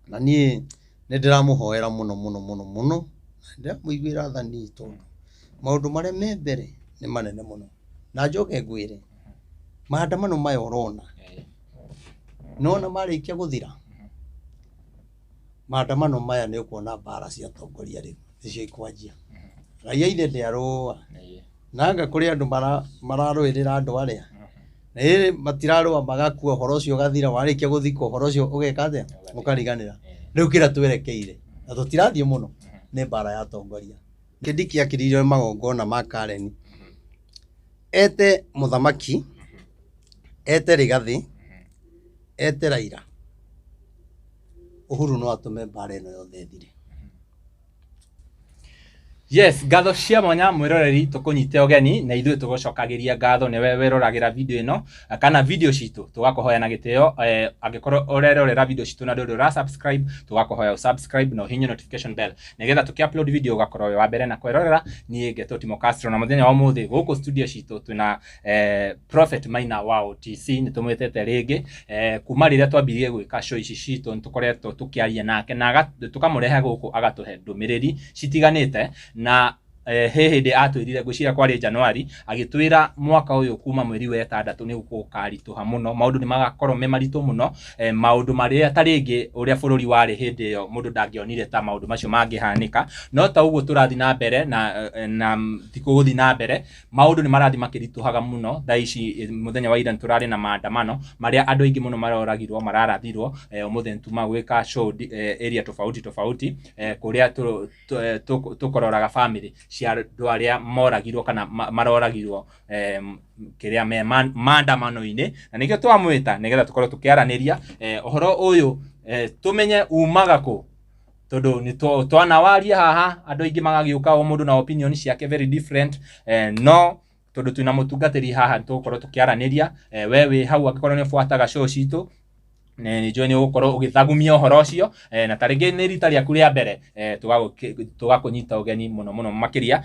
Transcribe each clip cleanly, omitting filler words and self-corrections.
Na niĩ nĩ ndĩramũhoera mũno mũno mũno mũno, na ndĩramũiguĩra tha niĩ tondũ maũndũ marĩa me mbere nĩ manene mũno. Na njoke ngwĩre, maandamano maya ũrona, nĩwona marĩkia gũthira, maandamano maya nĩ ũkuona mbara cia atongoria rĩu nĩcio ikwanjia. Raia ithe ndĩarũa, na anga kũrĩ andũ mararũĩrĩra andũ arĩa na ĩrĩ matirarũa magakua, ũhoro ũcio ũgathira, warĩkia gũthikwo ũhoro ũcio ũgeka atĩa? Ũkariganĩra. Rĩu kĩrĩa twerekeire na tũtirathiĩ mũno nĩ mbara ya atongoria. Kindiki akĩrĩire magongona ma Karen, ete mũthamaki, ete Rigathi, ete Raila, Uhuru no atũme mbara ĩno yothe ĩthire. Yes, ngatho cia mwanya mwĩroreri, tũkũnyite ũgeni na ithuĩ tũgũcokagĩria ngatho nĩwe wĩroragĩra video ĩno kana video citũ. Tũgakũhoya na gĩtĩo, angĩkorwo ũrerorera video citũ na ndũrĩ ũra subscribe, tũgakũhoya ũ subscribe na ũhihinye notification bell nĩgetha tũkĩ upload video ũgakorwo wĩ wa mbere na kwĩrorera. Niĩ ngetwo Timo Castro, na mũthenya wa ũmũthĩ gũkũ studio citũ twĩna Prophet Maina wa OTC. Nĩ tũmwĩtĩte rĩngĩ kuma rĩrĩa twambirie gwĩka show ici citũ, nĩ tũkoretwo tũkĩaria nake na tũkamũrehe gũkũ agatũhe ndũmĩrĩri citiganĩte. Na he hĩndĩ atwĩrire, ngwĩciria kwarĩ January, agĩtwĩra mwaka ũyũ kuma mweri wa ĩtandatũ nĩ gũkaritũha mũno, maũndũ nĩ magakorwo me maritũ mũno, maũndũ marĩa ta rĩngĩ ũrĩa bũrũri warĩ hĩndĩ ĩyo mũndũ ndangĩonire ta maũndũ macio mangĩhanĩka. No ta ũguo tũrathiĩ na mbere na thikũ gũthiĩ na mbere, maũndũ nĩ marathiĩ makĩritũhaga mũno. Thaa ici, mũthenya wa ira nĩ tũrarĩ na maandamano marĩa andũ aingĩ mũno maroragirwo, mararathirwo. Ũmũthĩ nĩ tuma gwĩka show area tofauti tofauti, kũrĩa tũkũroraga family cia andũ arĩa moragirwo kana maroragirwo kĩrĩa me maandamano-inĩ, na nĩkĩo twamwĩta nĩgetha tũkorwo tũkĩaranĩria ũhoro ũyũ, tũmenye umaga kũ, tondũ nĩ twanawaria haha andũ aingĩ magagĩũka o mũndũ na opinion ciake very different. No tondũ twĩna mũtungatĩri haha, nĩ tũgũkorwo tũkĩaranĩria. We wĩ hau, angĩkorwo nĩ ũbuataga show citũ, nĩ njũĩ nĩ ũgũkorwo ũgĩthagumia ũhoro ũcio. Na ta rĩngĩ nĩ rita rĩaku rĩa mbere, tũgakũnyita ũgeni mũno mũno makĩria.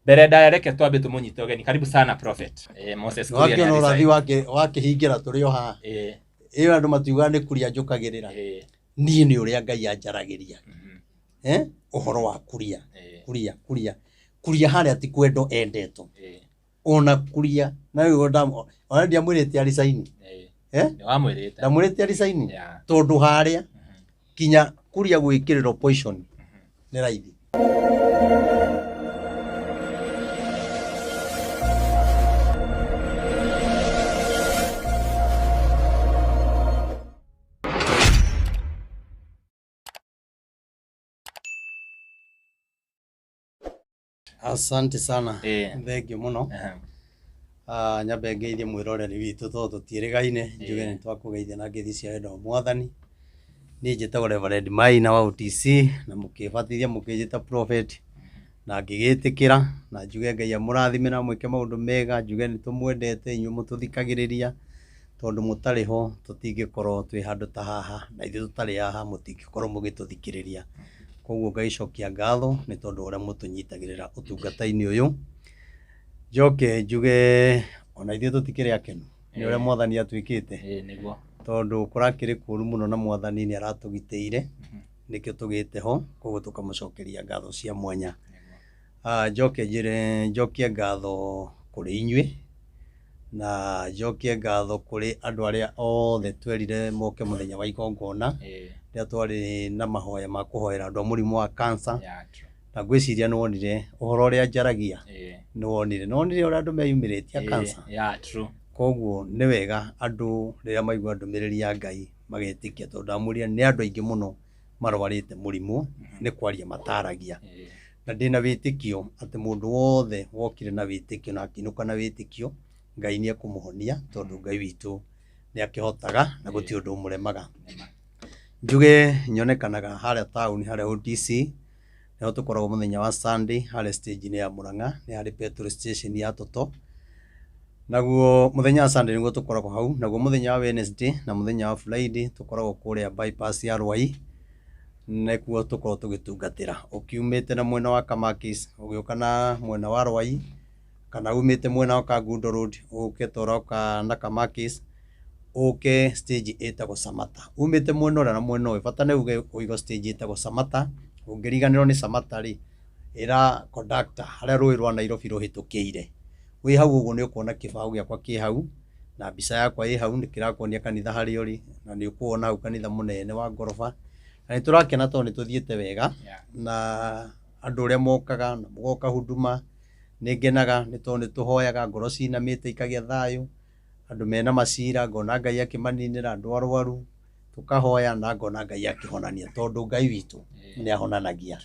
Mbere ndaya, reke twambe tũmũnyite ũgeni. Karibu sana, Prophet Moses Kuria. Nĩwakĩona ũrathi wakĩhingĩra tũrĩ o haha. Ĩyo andũ matiugaga nĩ kuria njũkagĩrĩra. Niĩ nĩ ũrĩa Ngai anjaragĩria. Ũhoro wa kuria. Kuria, kuria, kuria harĩa ti kwendo endetwo. Ona kuria na rĩu ona ndiamwĩrĩte aricaini. Nĩ wamwĩrĩte. Ndamwĩrĩte aricaini tondũ harĩa kinya kuria gwĩkĩrĩrwo poison nĩ raithi. Asante sana. Thengiũ mũno. Nyambe ngeithie mwĩroreri witũ tondũ tũtiĩrĩgaine, njuge nĩ twakũgeithia na ngeithi cia wendo wa Mwathani. Niĩ njĩtagwo Reverend Maina wa OTC, na mũkĩbatithia mũkĩnjĩta prophet na ngĩgĩtĩkĩra, na njuge Ngai amũrathime na amwĩke maũndũ mega, njuge nĩ tũmwendete inyuĩ mũtũthikagĩrĩria, tondũ mũtarĩ ho tũtingĩkorwo twĩ handũ ta haha, na ithuĩ tũtarĩ haha mũtingĩkorwo mũgĩtũthikĩrĩria. Koguo ngaicokia ngatho nĩ tondũ wa ũrĩa mũtũnyitagĩrĩra ũtungata-inĩ ũyũ. Njoke njuge ona ithuĩ tũtikĩrĩ akenu nĩ ũrĩa Mwathani atwĩkĩte, Ĩĩ, nĩguo. tondũ kũrakĩrĩ kũru mũno na Mwathani nĩ aratũgitĩire, nĩkĩo tũgĩte ho, koguo tũkamũcokeria ngatho cia mwanya. Njoke njĩre njokie ngatho kũrĩ inyuĩ, na njokie ngatho kũrĩ andũ arĩa othe twerire moke mũthenya wa igongona rĩrĩa twarĩ na mahoya ma kũhoera andũ a mũrimũ wa cancer. Yeah, true. Na ngwĩciria nĩ wonire ũhoro ũrĩa njaragia, nĩ wonire ũrĩa andũ meyumĩrĩtie a cancer. Yeah, true. Koguo nĩ wega andũ rĩrĩa maigua ndũmĩrĩri ya Ngai magetĩkia, tondũ ndamwĩrire nĩ andũ aingĩ mũno marwarĩte mũrimũ nĩ kwaria mataragia. Na ndĩna wĩtĩkio atĩ mũndũ wothe wokire na wĩtĩkio na akĩinũka na wĩtĩkio, Ngai nĩ ekũmũhonia, tondũ Ngai witũ nĩ akĩhotaga na gũtirĩ ũndũ ũmũremaga. Njuge nyonekanaga harĩa taũni, harĩa OTC nĩho tũkoragwo mũthenya wa Sunday, harĩa stage-inĩ ya Murang'a, nĩ harĩ petrol station ya Toto. Naguo mũthenya wa Sunday nĩguo tũkoragwo hau. Naguo mũthenya wa Wednesday na mũthenya wa Friday tũkoragwo kũrĩa bypass ya Rwai, nĩkuo tũkoragwo tũgĩtungatĩra. Ũkiumĩte na mwena wa Kamakis ũgĩũka na mwena wa Rwai, kana umĩte mwena wa Kangundo Road ũkĩte ũroka na Kamakis, Ũke stage ĩtagwo Samata. Umĩte mwena ũrĩa na mwena ũyũ, bata nĩ uge ũigo stage ĩtagwo Samata. Ũngĩriganĩrwo nĩ Samata rĩ, ĩra conductor harĩa rũĩ rwa Nairobi rũhĩtũkĩire. Wĩ hau ũguo nĩ ũkuona kĩbaũ gĩakwa kĩ hau, na mbica yakwa ĩ hau, nĩ kĩrakuonia kanitha harĩa ũrĩ, na nĩ ũkũwona hau kanitha mũnene wa ngoroba. Na nĩ tũrakena tondũ nĩ tũthiĩte wega, na andũ ũrĩa mokaga, na mũgoka huduma, nĩ ngenaga nĩ tondũ nĩ tũhoyaga ngoro cinamĩte ikagĩa thayũ. Andũ mena macira ngona Ngai akĩmaninĩra, andũ arwaru tũkahoya na ngona Ngai akĩhonania tondũ Ngai witũ nĩ ahonanagia.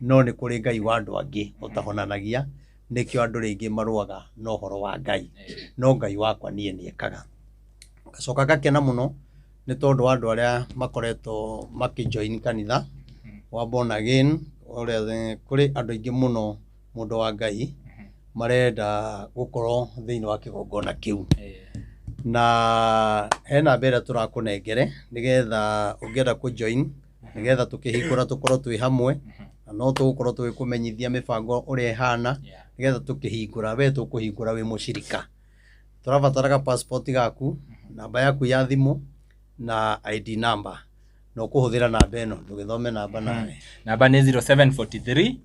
No nĩ kũrĩ Ngai wa andũ angĩ ũtahonanagia, nĩkĩo andũ rĩngĩ marũaga na ũhoro wa Ngai. No Ngai wakwa niĩ nĩ ekaga. Ngacoka ngakena mũno nĩ tondũ wa andũ arĩa makoretwo makĩ join kanitha wa born again, ũrĩa kũrĩ andũ aingĩ mũno mũndũ wa Ngai marenda gũkorwo thĩinĩ wa kĩgongona kĩu. Na he namba ĩrĩa tũrakũnengere nĩgetha ũngĩenda kũ join nĩgetha tũkĩhingũra tũkorwo twĩ hamwe na no tũgũkorwo tũgĩkũmenyithia mĩbango ũrĩa ĩhana nĩgetha tũkĩhingũra we tũkũhingũra wĩ mũcirika. Tũrabatara ga passport gaku, namba yaku ya thimũ na ID number. Na ũkũhũthĩra namba ĩno, ndũgĩthome namba nawe. Namba nĩ 0743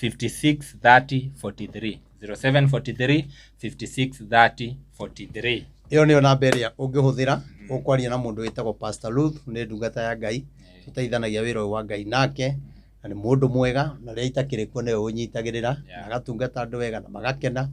56 30 43. 0743 56 30 43. Ĩyo nĩyo namba ĩrĩa ũngĩhũthĩra ũkwaria na mũndũ wĩtagwo Pastor Ruth, nĩ ndungata ya Ngai, tũteithanagia wĩra ũyũ wa Ngai nake, na nĩ mũndũ mwega, na rĩrĩa itakĩrĩ kuo nĩwe ũnyitagĩrĩra, na agatungata andũ wega na magakena,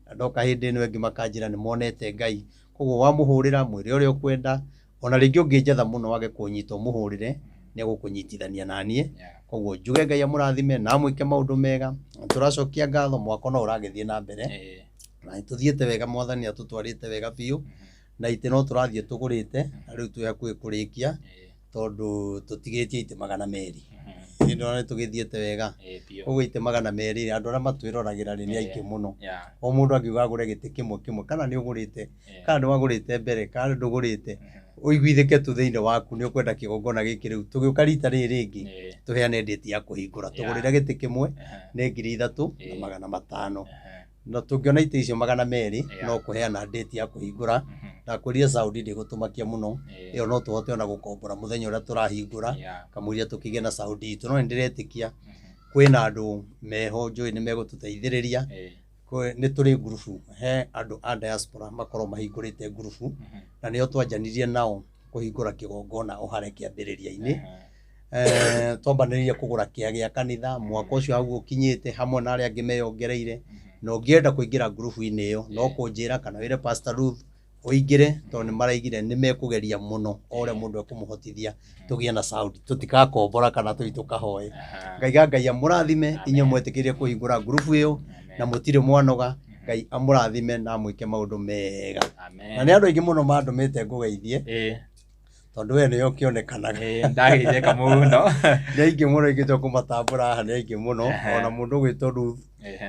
na ndoka hĩndĩ ĩno ĩngĩ makanjĩra nĩ monete Ngai. Koguo wamũhũrĩra mwĩre ũrĩa ũkwenda, ona rĩngĩ ũngĩnjetha mũno wage kũnyita ũmũhũrĩre, nĩ egũkũnyitithania naniĩ. Koguo njuge Ngai amũrathime na amwĩke maũndũ mega. Tũracokia ngatho mwako no ũragĩthiĩ na mbere. Na nĩ tũthiĩte wega, mwathani atũtwarĩte wega biũ, na itĩ no tũrathiĩ tũgũrĩte, na rĩu twĩ hakuhĩ kũrĩkia, tondũ tũtigĩtie itĩ 200. Ĩno nĩ tũgĩthiĩte wega. Koguo itĩ 200 andũ arĩa matwĩroragĩra rĩ nĩ aingĩ mũno. O mũndũ angiuga agũre gĩtĩ kĩmwe kĩmwe, kana nĩ ũgũrĩte, kana nĩ wagũrĩte mbere, kana ndũgũrĩte, ũiguithĩke tu thĩinĩ waku nĩ ũkwenda kĩgongona gĩkĩ rĩu. Tũgĩũka rita rĩrĩ rĩngĩ, tũheane date ya kũhingũra. Tũgũrĩre gĩtĩ kĩmwe nĩ 3500. Na tũngĩona itĩ icio 200 no kũheana date ya kũhingũra. Ndakwĩrire sound ndĩgũtũmakia mũno, ĩyo no tũhote ona gũkombora mũthenya ũrĩa tũrahingũra, kamũira tũkĩgĩe na sound itũ. No nĩ ndĩretĩkia kwĩna andũ meho njũĩ nĩ megũtũteithĩrĩria. Nĩ tũrĩ ngurubu, he andũ a diaspora makorwo mahingũrĩte ngurubu, na nĩo twanjanirie nao kũhingũra kĩgongona o harĩa kĩambĩrĩria-inĩ. Twambanĩrĩirie kũgũra kĩa gĩa kanitha, mwaka ũcio hau ũkinyĩte hamwe na arĩa angĩ meyongereire. Na ũngĩenda kũingĩra ngurubu-inĩ ĩyo, no kũnjĩra kana wĩre Pastor Ruth ũingĩre, tondũ nĩ maraigire nĩ mekũgeria mũno o ũrĩa mũndũ ekũmũhotithia tũgĩe na sound, tũtikakombora kana tũthiĩ tũkahoe. Ngaiga Ngai amũrathime inyuĩ mwetĩkĩrire kũhingũra ngurubu ĩyo na mũtirĩ mwanoga. Ngai amũrathime na amwĩke maũndũ mega. Na nĩ andũ aingĩ mũno mandũmĩte ngũgeithie, tondũ we nĩwe ũkĩonekanaga. Ndageithĩka mũno. Nĩ aingĩ mũno ingĩtua kũmatambũra haha, nĩ aingĩ mũno. Ona mũndũ ũgwĩtwo Ruth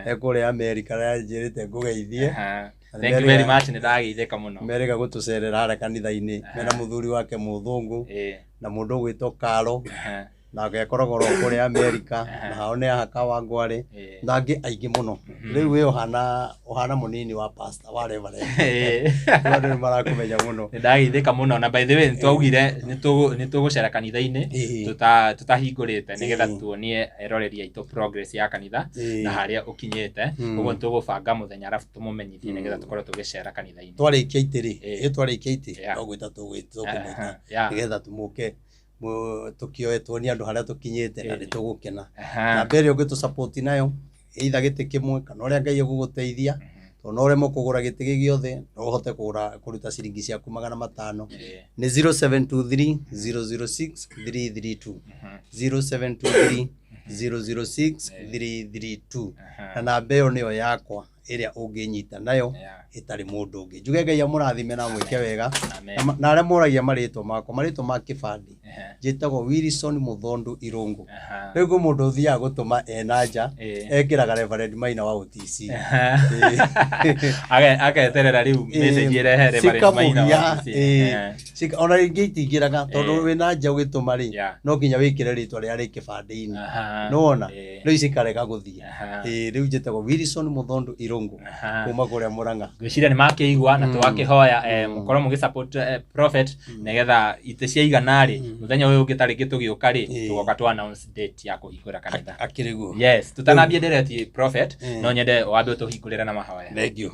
ekũrĩa Amerika nĩ anjĩrĩte ngũgeithie. Thank you very much, nĩ ndageithĩka mũno. Merĩga gũtũcerera harĩa kanitha-inĩ mena mũthuri wake mũthũngũ na mũndũ ũgwĩtwo Karo nake akoragwo oro kũrĩa Amerika, na hao nĩ haha Kawangware na angĩ aingĩ mũno. Rĩu we ũhana mũnini wa pastor wa reverend. Andũ nĩ marakũmenya mũno. Nĩ ndageithĩka mũno, na by the way nĩ twaugire nĩ tũgũcera kanitha-inĩ tũtahingũrĩte nĩgetha tuonie eroreri aitũ progress ya kanitha na harĩa ũkinyĩte. Ũguo nĩ tũgũbanga mũthenya arabu tũmũmenyithie nĩgetha tũkorwo tũgĩcera kanitha-inĩ. Twarĩkia itĩ rĩ, ĩ twarĩkia itĩ no gwĩta tũkũmwĩta nĩgetha tũmũke tũkĩoe tuonie andũ harĩa tũkinyĩte na nĩ tũgũkena. Namba ĩrĩa ũngĩtũ support nayo either gĩtĩ kĩmwe kana ũrĩa Ngai egũgũteithia, tondũ no ũremwo kũgũra gĩtĩ gĩ gĩothe, no ũhote kũgũra kũruta ciringi ciaku 500. Nĩ 0723 006 332, 0723 006 332, na namba ĩyo nĩyo yakwa ĩrĩa ũngĩnyita nayo ĩtarĩ mũndũ ũngĩ. Njuge Ngai amũrathime na amwĩke wega. Na arĩa moragia marĩtwa makwa, marĩtwa ma kĩbandĩ Njĩtagwo Wilson Mũthondu Irũngũ. Rĩu kwĩ mũndũ ũthiaga gũtũma ena nja, ekĩraga Reverend Maina wa OTC. Ageterera rĩu message ĩrehe Reverend Maina wa OTC. Ona rĩngĩ itingĩraga tondũ wĩna nja ũgĩtũma rĩ, no nginya wĩkĩre rĩtwa rĩrĩa rĩ kĩbandĩ-inĩ. Nĩwona? Rĩu cikarega gũthiĩ. Rĩu njĩtagwo Wilson Mũthondu Irũngũ kuma kũrĩa Mũrang'a. Ngwĩciria nĩ makĩigua na tũgakĩhoya mũkorwo mũgĩ support prophet nĩgetha itĩ ciaigana rĩ, mũthenya ũyũ ũngĩ ta rĩngĩ tũgĩũka rĩ, tũgoka tũ announce date ya kũhingũra kanitha. Akĩrĩ guo. Yes, tũtanambie ndereti prophet, no nyende wambe ũtũhingũrĩre na mahoya. Thank you.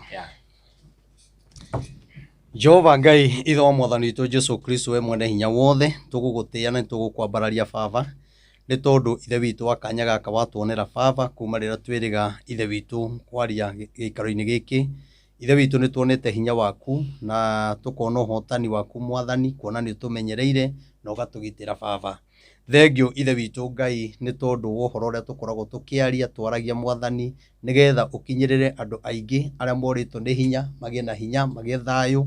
Jehova Ngai ithe wa mwathani witũ Jesu Kristo, we mwene hinya wothe, tũgũgũtĩĩa na nĩtũgũkwambararia Baba, nĩ tondũ ithe witũ wa kanya gaka watuonera Baba kuma rĩrĩa twĩrĩga ithe witũ kwaria gĩikaro-inĩ gĩkĩ. Ithe witũ nĩ tuonete hinya waku na tũkona ũhotani waku mwathani, kuona nĩ ũtũmenyereire na ũgatũgitĩra Baba. Thengio ithe witũ Ngai nĩ tondũ wa ũhoro ũrĩa tũkoragwo tũkĩaria, twaragia mwathani, nĩgetha ũkinyĩrĩre andũ aingĩ arĩa morĩtwo nĩ hinya, magĩe na hinya, magĩe thayũ,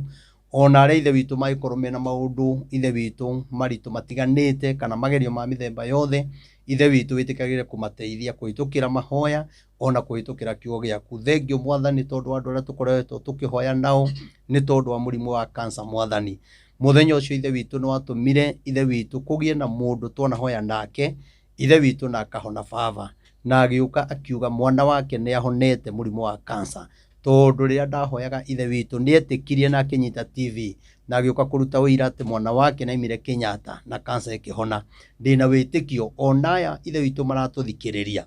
ona arĩa ithe witũ mangĩkorwo mena maũndũ ithe witũ maritũ matiganĩte kana magerio ma mĩthemba yothe, ithe witũ wĩtĩkagĩre kũmateithia kũhĩtũkĩra mahoya ona kũhĩtũkĩra kiugo gĩaku. Thengio mwathani tondũ wa andũ arĩa tũkoretwo tũkĩhoya nao nĩ tondũ wa mũrimũ wa cancer mwathani. Mũthenya ũcio ithe witũ nĩ watũmire ithe witũ kũgĩe na mũndũ twanahoya nake ithe witũ na akahona Baba, na agĩũka akiuga mwana wake nĩ ahonete mũrimũ wa cancer, tondũ rĩrĩa ndahoyaga ithe witũ nĩ etĩkirie na akĩnyita TV na agĩũka kũruta ũira atĩ mwana wake nĩ aimire Kenyatta na cancer ĩkĩhona. Ndĩna wĩtĩkio ona aya ithe witũ maratũthikĩrĩria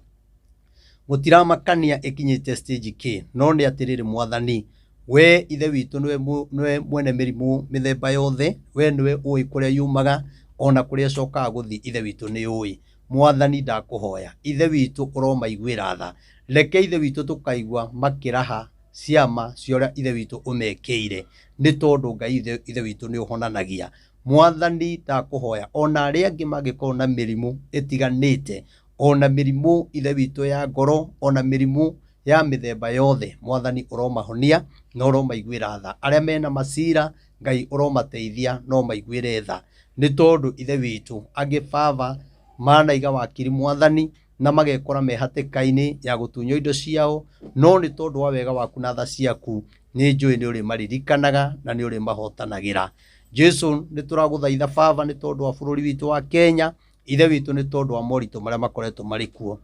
gũtiramakania ĩkinyĩte stage kĩ, no nĩ atĩrĩrĩ mwathani, we ithe witũ nĩwe mwene mĩrimũ mĩthemba yothe, we nĩwe ũĩ kũrĩa yumaga ona kũrĩa ĩcokaga gũthiĩ, ithe witũ nĩ ũĩ. Mwathani ndakũhoya ithe witũ ũromaiguĩra tha, reke ithe witũ tũkaigua makĩraha ciama cia ũrĩa ithe witũ ũmekĩire, nĩ tondũ Ngai ithe witũ nĩ ũhonanagia. Mwathani ndakũhoya ona arĩa angĩ mangĩkorwo na mĩrimũ ĩtiganĩte, ona mĩrimũ ithe witũ ya ngoro, ona mĩrimũ ya mĩthemba yothe, mwathani ũromahonia na ũromaiguĩra tha. Arĩa mena macira Ngai ũromateithia no maiguĩre tha, nĩ tondũ ithe witũ angĩ Baba manaiga wakiri mwathani na magekora me hatĩka-inĩ ya gũtunywo indo ciao, no nĩ tondũ wa wega waku na tha ciaku nĩ njũĩ nĩ ũrĩmaririkanaga na nĩ ũrĩmahotanagĩra. Jesu nĩ tũragũthaitha Baba nĩ tondũ wa bũrũri witũ wa Kenya, ithe witũ nĩ tondũ wa moritũ marĩa makoretwo marĩ kuo.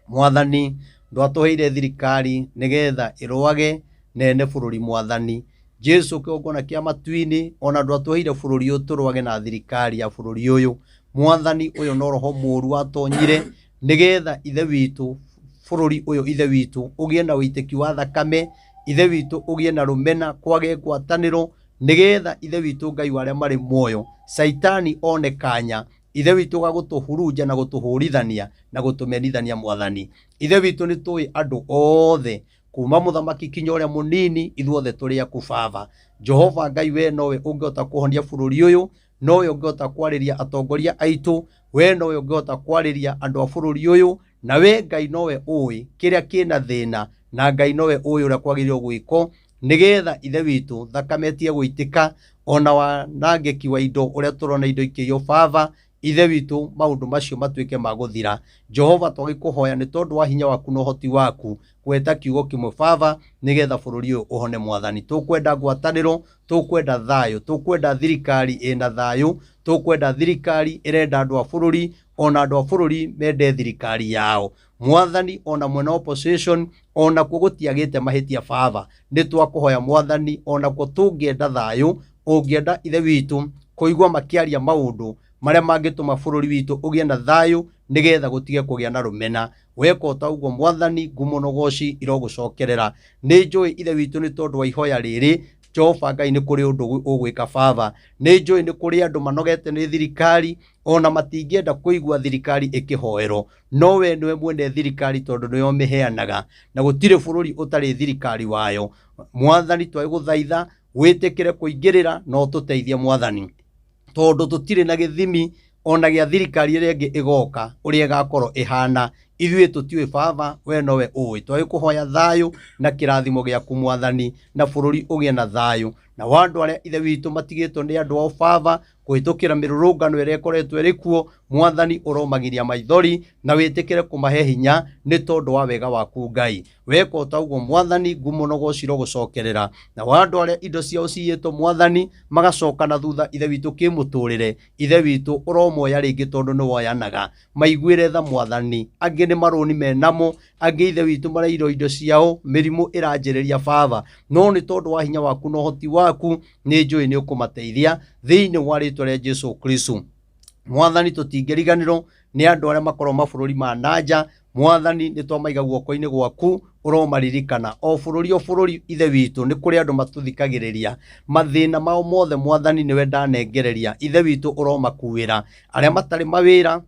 Mwathani ndwatũheire thirikari nĩgetha ĩrũage nene bũrũri mwathani. Jesu kĩgongona kĩa matu-inĩ ona ndwatũheire bũrũri ũyũ tũrũage na thirikari ya bũrũri ũyũ. Mwathani ũyũ no roho mũũru watonyire nĩgetha ithe witũ bũrũri ũyũ ithe witũ ũgĩe na ũitĩki wa thakame, ithe witũ ũgĩe na rũmena, kwage ngwatanĩro, nĩgetha ithe witũ Ngai wa arĩa marĩ muoyo Caitani one kanya ithe witũ ga gũtũhurunja na gũtũhũrithania na gũtũmenithania mwathani. Ithe witũ nĩ tũĩ andũ othe kuma mũthamaki kinya ũrĩa mũnini, ithuothe tũrĩ aku Baba. Jehova Ngai, we nowe ũngĩhota kũhonia bũrũri ũyũ, nowe ũngĩhota kwarĩria atongoria aitũ, we nowe ũngĩhota kwarĩria andũ a bũrũri ũyũ, na we Ngai nowe ũĩ kĩrĩa kĩna thĩna, na Ngai nowe ũĩ ũrĩa kwagĩrĩirwo gwĩkwo nĩgetha ithe witũ thakame ĩtige gũitĩka, ona wanangĩki wa indo ũrĩa tũrona indo ikĩiywo Baba, ithe witũ maũndũ macio matuĩke ma gũthira. Jehova twagĩkũhoya nĩ tondũ wa hinya waku na ũhoti waku gweta kiugo kĩmwe Baba nĩgetha bũrũri ũyũ ũhone mwathani. Tũkwenda ngwatanĩro, tũkwenda thayũ, tũkwenda thirikari ĩna thayũ, tũkwenda thirikari ĩrenda andũ a bũrũri, ona andũ a bũrũri mende thirikari yao. Mwathani ona mwena opposition ona kuo gũtiagĩte mahĩtia Baba, nĩ twakũhoya mwathani ona kuo tũngĩenda thayũ, ũngĩenda ithe witũ kũigua makĩaria maũndũ marĩa mangĩtũma bũrũri witũ ũgĩe na thayũ nĩgetha gũtige kũgĩa na rũmena. Weka o ta ũguo mwathani, ngumo na ũgoci irogũcokerera. Nĩ njũĩ ithe witũ nĩ tondũ wa ihoya rĩrĩ Jehova Ngai nĩ kũrĩ ũndũ ũgwĩka Baba. Nĩ njũĩ nĩ kũrĩ andũ manogete nĩ thirikari ona matingĩenda kũigua thirikari ĩkĩhoerwo, no we nĩwe mwene thirikari tondũ nĩwe ũmĩheanaga, na gũtirĩ bũrũri ũtarĩ thirikari wayo. Mwathani twagũthaitha wĩtĩkĩre kũingĩrĩra na ũtũteithie mwathani, tondũ tũtirĩ na gĩthimi ona gĩa thirikari ĩrĩa ĩngĩ ĩgoka ũrĩa ĩgakorwo ĩhana. Ithuĩ tũtiũĩ Baba, we nowe ũĩ. Twagĩkũhoya thayũ na kĩrathimo gĩaku mwathani, na bũrũri ũgĩe na thayũ, na Na wa andũ arĩa Ithe witũ matigĩtwo nĩ andũ ao baba kũhĩtũkĩra mĩrũrũngano ĩrĩa ĩkoretwo ĩrĩ kuo, Mwathani ũromagiria maithori na wĩtĩkĩre kũmahe hinya nĩ tondũ wa wega waku Ngai. Weka o ta ũguo Mwathani, ngumo na ũgoci irogũcokerera. Na wa andũ arĩa indo ciao ciyĩtwo Mwathani magacoka na thutha Ithe witũ kĩmũtũrĩre, Ithe witũ ũromoya rĩngĩ tondũ nĩ woyanaga. Maiguĩre tha Mwathani, angĩ nĩ marũni menamo, angĩ Ithe witũ marairwo indo ciao, mĩrimũ ĩranjĩrĩria baba, no nĩ tondũ wa hinya waku na ũhoti waku nĩ njũĩ nĩ ũkũmateithia thĩinĩ wa rĩtwa rĩa Jesu Kristo. Mwathani tũtingĩriganĩrwo nĩ andũ arĩa makorwo mabũrũri ma nanja, Mwathani nĩ twamaiga guoko-inĩ gwaku, ũromaririkana o bũrũri o bũrũri Ithe witũ, nĩ kũrĩ andũ matũthikagĩrĩria mathĩna mao mothe Mwathani nĩwe ndanengereria, Ithe witũ ũromakuĩra, arĩa matarĩ mawĩra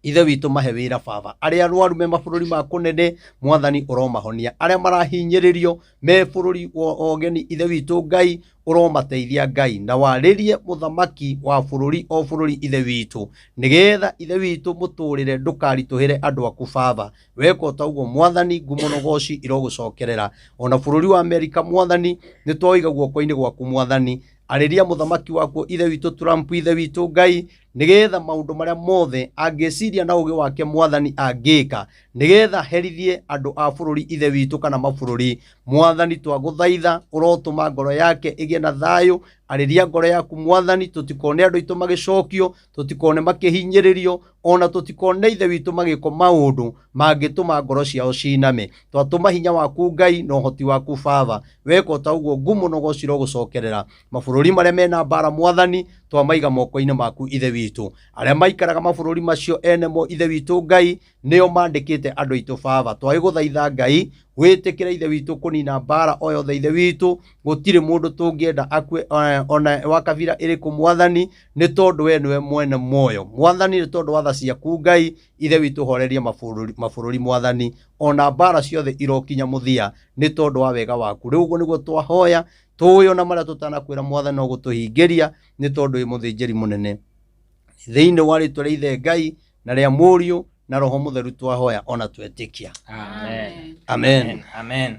Ithe witũ mahe wĩra baba, arĩa arwaru me mabũrũri ma kũnene Mwathani ũromahonia, arĩa marahinyĩrĩrio me bũrũri wa ũgeni Ithe witũ Ngai ũromateithia Ngai, na warĩrie mũthamaki wa bũrũri o bũrũri Ithe witũ, nĩgetha Ithe witũ mũtũrĩre ndũkaritũhĩre andũ aku baba. Weka o ta ũguo Mwathani, ngumo na ũgoci irogũcokerera. Ona bũrũri wa Amerika Mwathani nĩ twaũiga guoko-inĩ gwaku Mwathani, arĩria mũthamaki wakuo Ithe witũ Trump Ithe witũ Ngai, nĩgetha maũndũ marĩa mothe angĩciria na ũgĩ wake Mwathani angĩka, nĩgetha herithie andũ a bũrũri Ithe witũ kana mabũrũri. Mwathani twagũthaitha ũrotũma ngoro yake ĩgĩe na thayũ, arĩria ngoro yaku Mwathani, tũtikone andũ aitũ magĩcokio, tũtikone makĩhinyĩrĩrio, ona tũtikone Ithe witũ magĩkwo maũndũ mangĩtũma ngoro ciao ciname. Twatũma hinya waku Ngai na ũhoti waku baba, weka o ta ũguo ngumo na ũgoci irogũcokerera. Mabũrũri marĩa mena mbara Mwathani twamaiga moko-inĩ maku Ithe witũ, arĩa maikaraga mabũrũri macio ene mo Ithe witũ Ngai nĩo mandĩkĩte andũ aitũ baba. Twagĩgũthaitha Ngai wĩtĩkĩre Ithe witũ kũnina mbara o yothe Ithe witũ, gũtirĩ mũndũ tũngĩenda akue ona wa kabira ĩrĩkũ Mwathani, nĩ tondũ we nĩwe mwene muoyo Mwathani, nĩ tondũ wa tha ciaku Ngai Ithe witũ horeria mabũrũri Mwathani, ona mbara ciothe irokinya mũthia nĩ tondũ wa wega waku. Rĩu ũguo nĩguo twahoya tũĩ ona marĩa tũtanakwĩra Mwathani no gũtũhingĩria, nĩ tondũ wĩ mũthĩnjĩri mũnene. Thĩinĩ wa rĩtwa rĩa Ithe Ngai na rĩa Mũriũ na Roho Mũtheru twahoya ona twetĩkia. Amen. Amen. Amen.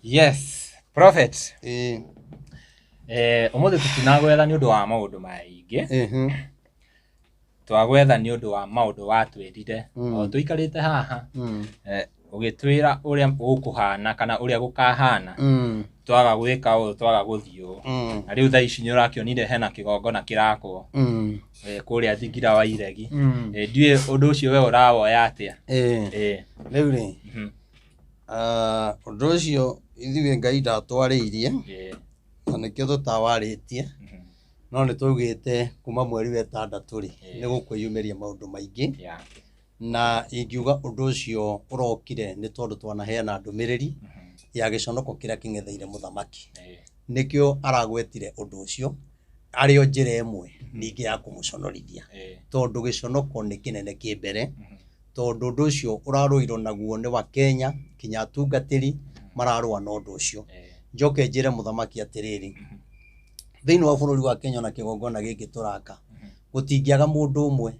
Yes, prophet. Ũmũthĩ tũtinagwetha nĩ ũndũ wa maũndũ maingĩ. Twagwetha nĩ ũndũ wa maũndũ watwĩrire. O tũikarĩte haha. Ũgĩtwĩra ũrĩa gũkũhana kana ũrĩa gũkahana. Twaga gwĩka ũũ, twaga gũthiĩ ũũ. Na rĩu thaa ici nĩ ũrakĩonire hena kĩgongona kĩrakwo. Kũrĩa Thingira wa Iregi. Ndiũĩ ũndũ ũcio we ũrawoya atĩa? Rĩu rĩ, ũndũ ũcio ithuĩ Ngai ndatwarĩirie, na nĩkĩo tũtawarĩtie, no nĩ twaugĩte kuma mweri wa ĩtandatũ rĩ, nĩ gũkwĩyumĩria maũndũ maingĩ. Na ingiuga ũndũ ũcio ũrokire nĩ tondũ twanaheana ndũmĩrĩri ya gĩconoko kĩrĩa kĩng'etheire mũthamaki. Nĩkĩo aragwetire ũndũ ũcio arĩ o njĩra ĩmwe ningĩ ya kũmũconorithia, tondũ gĩconoko nĩ kĩnene kĩ mbere, tondũ ũndũ ũcio ũrarũirwo naguo nĩ wa Kenya kinya atungatĩri mararũa na ũndũ ũcio. Njoke njĩre mũthamaki atĩrĩrĩ, thĩinĩ wa bũrũri wa Kenya ona kĩgongona gĩkĩ tũraka, gũtingĩaga mũndũ ũmwe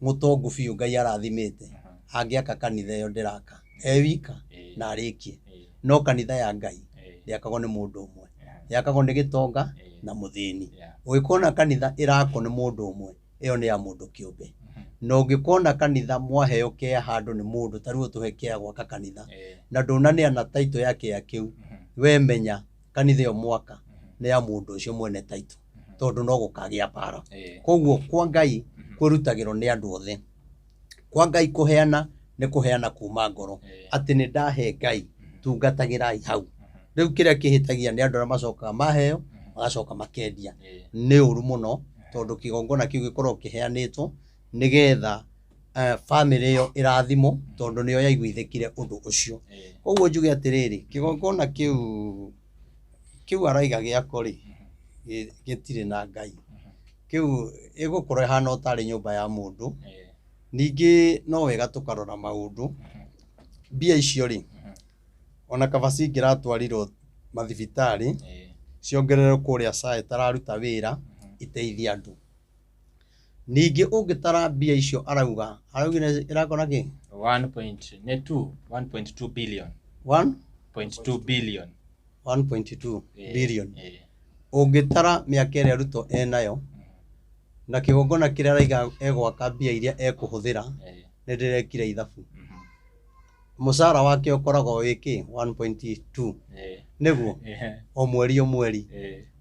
mũtongu biũ Ngai arathimĩte angĩaka kanitha ĩyo ndĩraka e wika na arĩkie. No kanitha ya Ngai ndĩakagwo nĩ mũndũ ũmwe, yakagwo nĩ gĩtonga na mũthĩni. Ũngĩkona kanitha ĩrakwo nĩ mũndũ ũmwe, ĩyo nĩ ya mũndũ kĩũmbe. Na ũngĩkona kanitha mwaheo kĩa handũ nĩ mũndũ, ta rĩu ũtũhe kĩa gwaka kanitha, na ndũnaneana title ya kĩa kĩu, we menya kanitha ĩyo mwaka nĩ ya mũndũ ũcio mwene title, tondũ no gũkagĩa mbara. Koguo kwa Ngai kwĩrutagĩrwo nĩ andũ othe. Kwa Ngai kũheana nĩ kũheana kuma ngoro, atĩ nĩ ndahe Ngai, tungatagĩrai hau. Rĩu kĩrĩa kĩhĩtagia nĩ andũ arĩa macokaga maheo magacoka makendia. Nĩ ũru mũno, tondũ kĩgongona kĩu gĩkoragwo kĩheanĩtwo nĩgetha bamĩrĩ ĩyo ĩrathimwo, tondũ nĩyo yaiguithĩkire ũndũ ũcio. Koguo njuge atĩrĩrĩ, kĩgongona kĩu araiga gĩako rĩ, gĩtirĩ na Ngai. Kĩu ĩgũkorwo ĩhana o tarĩ nyũmba ya mũndũ. Ningĩ no wega tũkarora maũndũ. Mbia icio rĩ, ona kaba cingĩratwarirwo mathibitarĩ, ciongererwo kũrĩa SHA ĩtararuta wĩra, iteithie andũ. Ningĩ ũngĩtara mbia icio arauga, araugire ĩrakora kĩ? 1.2 billion. 1? 0.2 billion. 1.2 billion. Ũngĩtara mĩaka ĩrĩa Ruto enayo na kĩgongona kĩrĩa araiga egwaka mbia iria ekũhũthĩra, nĩ ndĩrekire ithabu. Mũcara wake ũkoragwo wĩ kĩ 1.2 nĩguo o mweri o mweri.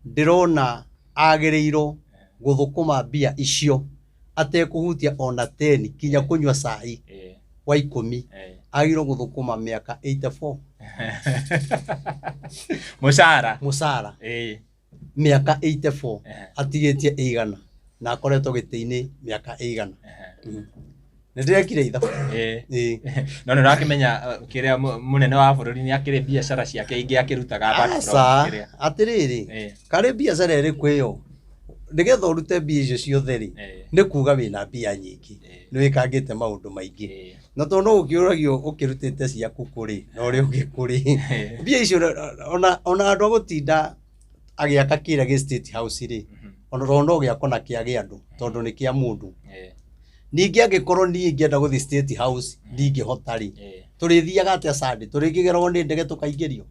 Ndĩrona agĩrĩirwo gũthũkũma mbia icio atekũhutia ona 10 kinya kũnyua cai wa 10, agĩrĩirwo gũthũkũma mĩaka 84. Mũcara. Mũcara. Mĩaka 84 atigĩtie ĩigana na akoretwo gĩtĩ-inĩ mĩaka ĩigana. Nĩ ndĩrekire ithabu. No nĩ ũrakĩmenya kĩrĩa mũnene wa bũrũri nĩ akĩrĩ biacara ciake ingĩ akĩrutaga apart from Aca, kĩrĩa. atĩrĩrĩ, karĩ biacara ĩrĩkũ ĩyo nĩgetha ũrute mbia icio ciothe rĩ, nĩ kuga wĩna mbia nyingĩ, nĩ wĩkangĩte maũndũ maingĩ. Na tondũ no ũkĩũragio ũkĩrutĩte ciaku kũrĩ na ũrĩa ũngĩ kũrĩ, mbia icio ona andũ a gũtinda agĩaka kĩrĩa gĩ State House rĩ, ona tondũ no gĩakwo na kĩage andũ tondũ nĩ kĩa mũndũ. Ningĩ angĩkorwo niĩ ingĩenda gũthiĩ State House ndingĩhota rĩ, tũrĩthiaga atĩa Sunday? Tũrĩkĩgeragwo nĩ ndege tũkaingĩrio?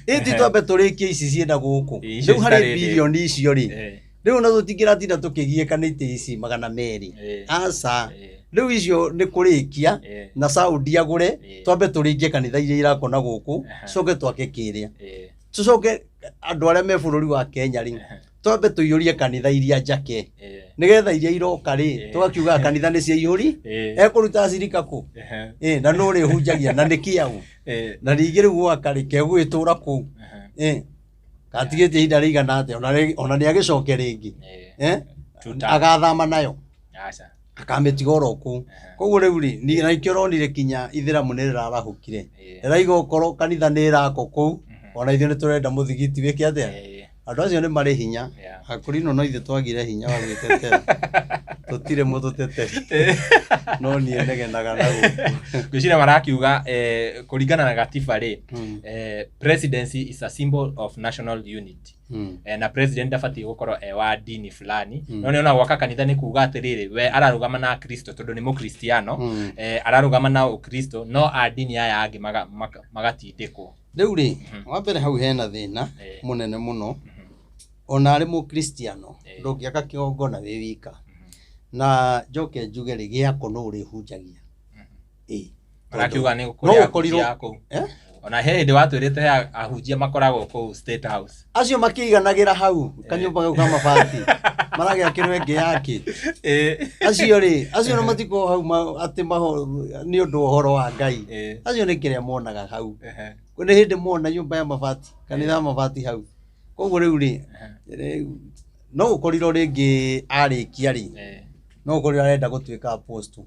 Ĩti twambe tũrĩkie ici ciĩna gũkũ. Icio Rĩu harĩ citarĩ birioni icio rĩ, rĩu ona tũtingĩratinda tũkĩgiĩka nĩ itĩ ici 200. Aca, rĩu icio nĩ kũrĩkia na Saudi agũre, twambe tũrĩkie kanitha iria irakwo na gũkũ, coke twake kĩrĩa. Tũcoke andũ arĩa me bũrũri wa Kenya rĩ, twambe tũiyũrie kanitha iria njake, nĩgetha iria iroka rĩ, tũgakiugaga kanitha nĩ ciaihũri, ekũruta acirika kũ? Na nũ ũrĩhunjagia na nĩ kĩaũ? Na ningĩ rĩu gwaka rĩ, kegũgĩtũra kũu. Gatigĩtie ihinda rĩigana atĩa? Ona nĩ agĩcoke rĩngĩ. Agathama nayo. Akamĩtiga oro kũu. Koguo rĩu rĩ, na ikĩo ũronire kinya ithĩramu nĩ rĩrarahũkire. Rĩraiga okorwo kanitha nĩ ĩrakwo kũu, ona ithuĩ nĩ tũrenda mũthigiti wĩke atĩa? Andũ acio nĩ marĩ hinya. Akũrinũ no ithuĩ twagire hinya wa gwĩtetera. Tũtirĩ mũtũteteri. No niĩ negenaga na gũkũ. Ngwĩciria marakiuga kũringana na gatiba rĩ, presidency is a symbol of national unity. Na president ndabatiĩ gũkorwo e wa dini fulani. No nĩ ona gwaka kanitha nĩ kuga atĩrĩrĩ, we ararũgama na Kristo tondũ nĩ mũkristiano, ararũgama na ũkristo, no a dini aya angĩ magatindĩkwo. Rĩu rĩ, wa mbere hau hena thĩna mũnene mũno. Ona arĩ mũkristiano, ndũngĩaka kĩgongona wĩ wika. Na njoke njuge rĩ, gĩako no ũrĩhunjagia. Marakiuga nĩ No kũrĩ ũkorirwo ahunjia kũu. Ona he hĩndĩ watwĩrĩte he ahunjia makoragwo kũu State House. Acio makĩiganagĩra hau kanyũmba kau ka mabati. Maragĩakĩrwo ĩngĩ yake. Acio rĩ, acio nĩ matikoragwo hau atĩ nĩ ũndũ wa ũhoro wa Ngai. Acio nĩ kĩrĩa monaga hau. Nĩ hĩndĩ mona nyũmba ya mabati, kanitha ya mabati hau. Koguo rĩu rĩ, rĩu no ũkorirwo rĩngĩ arĩkia rĩ, no ũkorirwo arenda gũtuĩka apostle.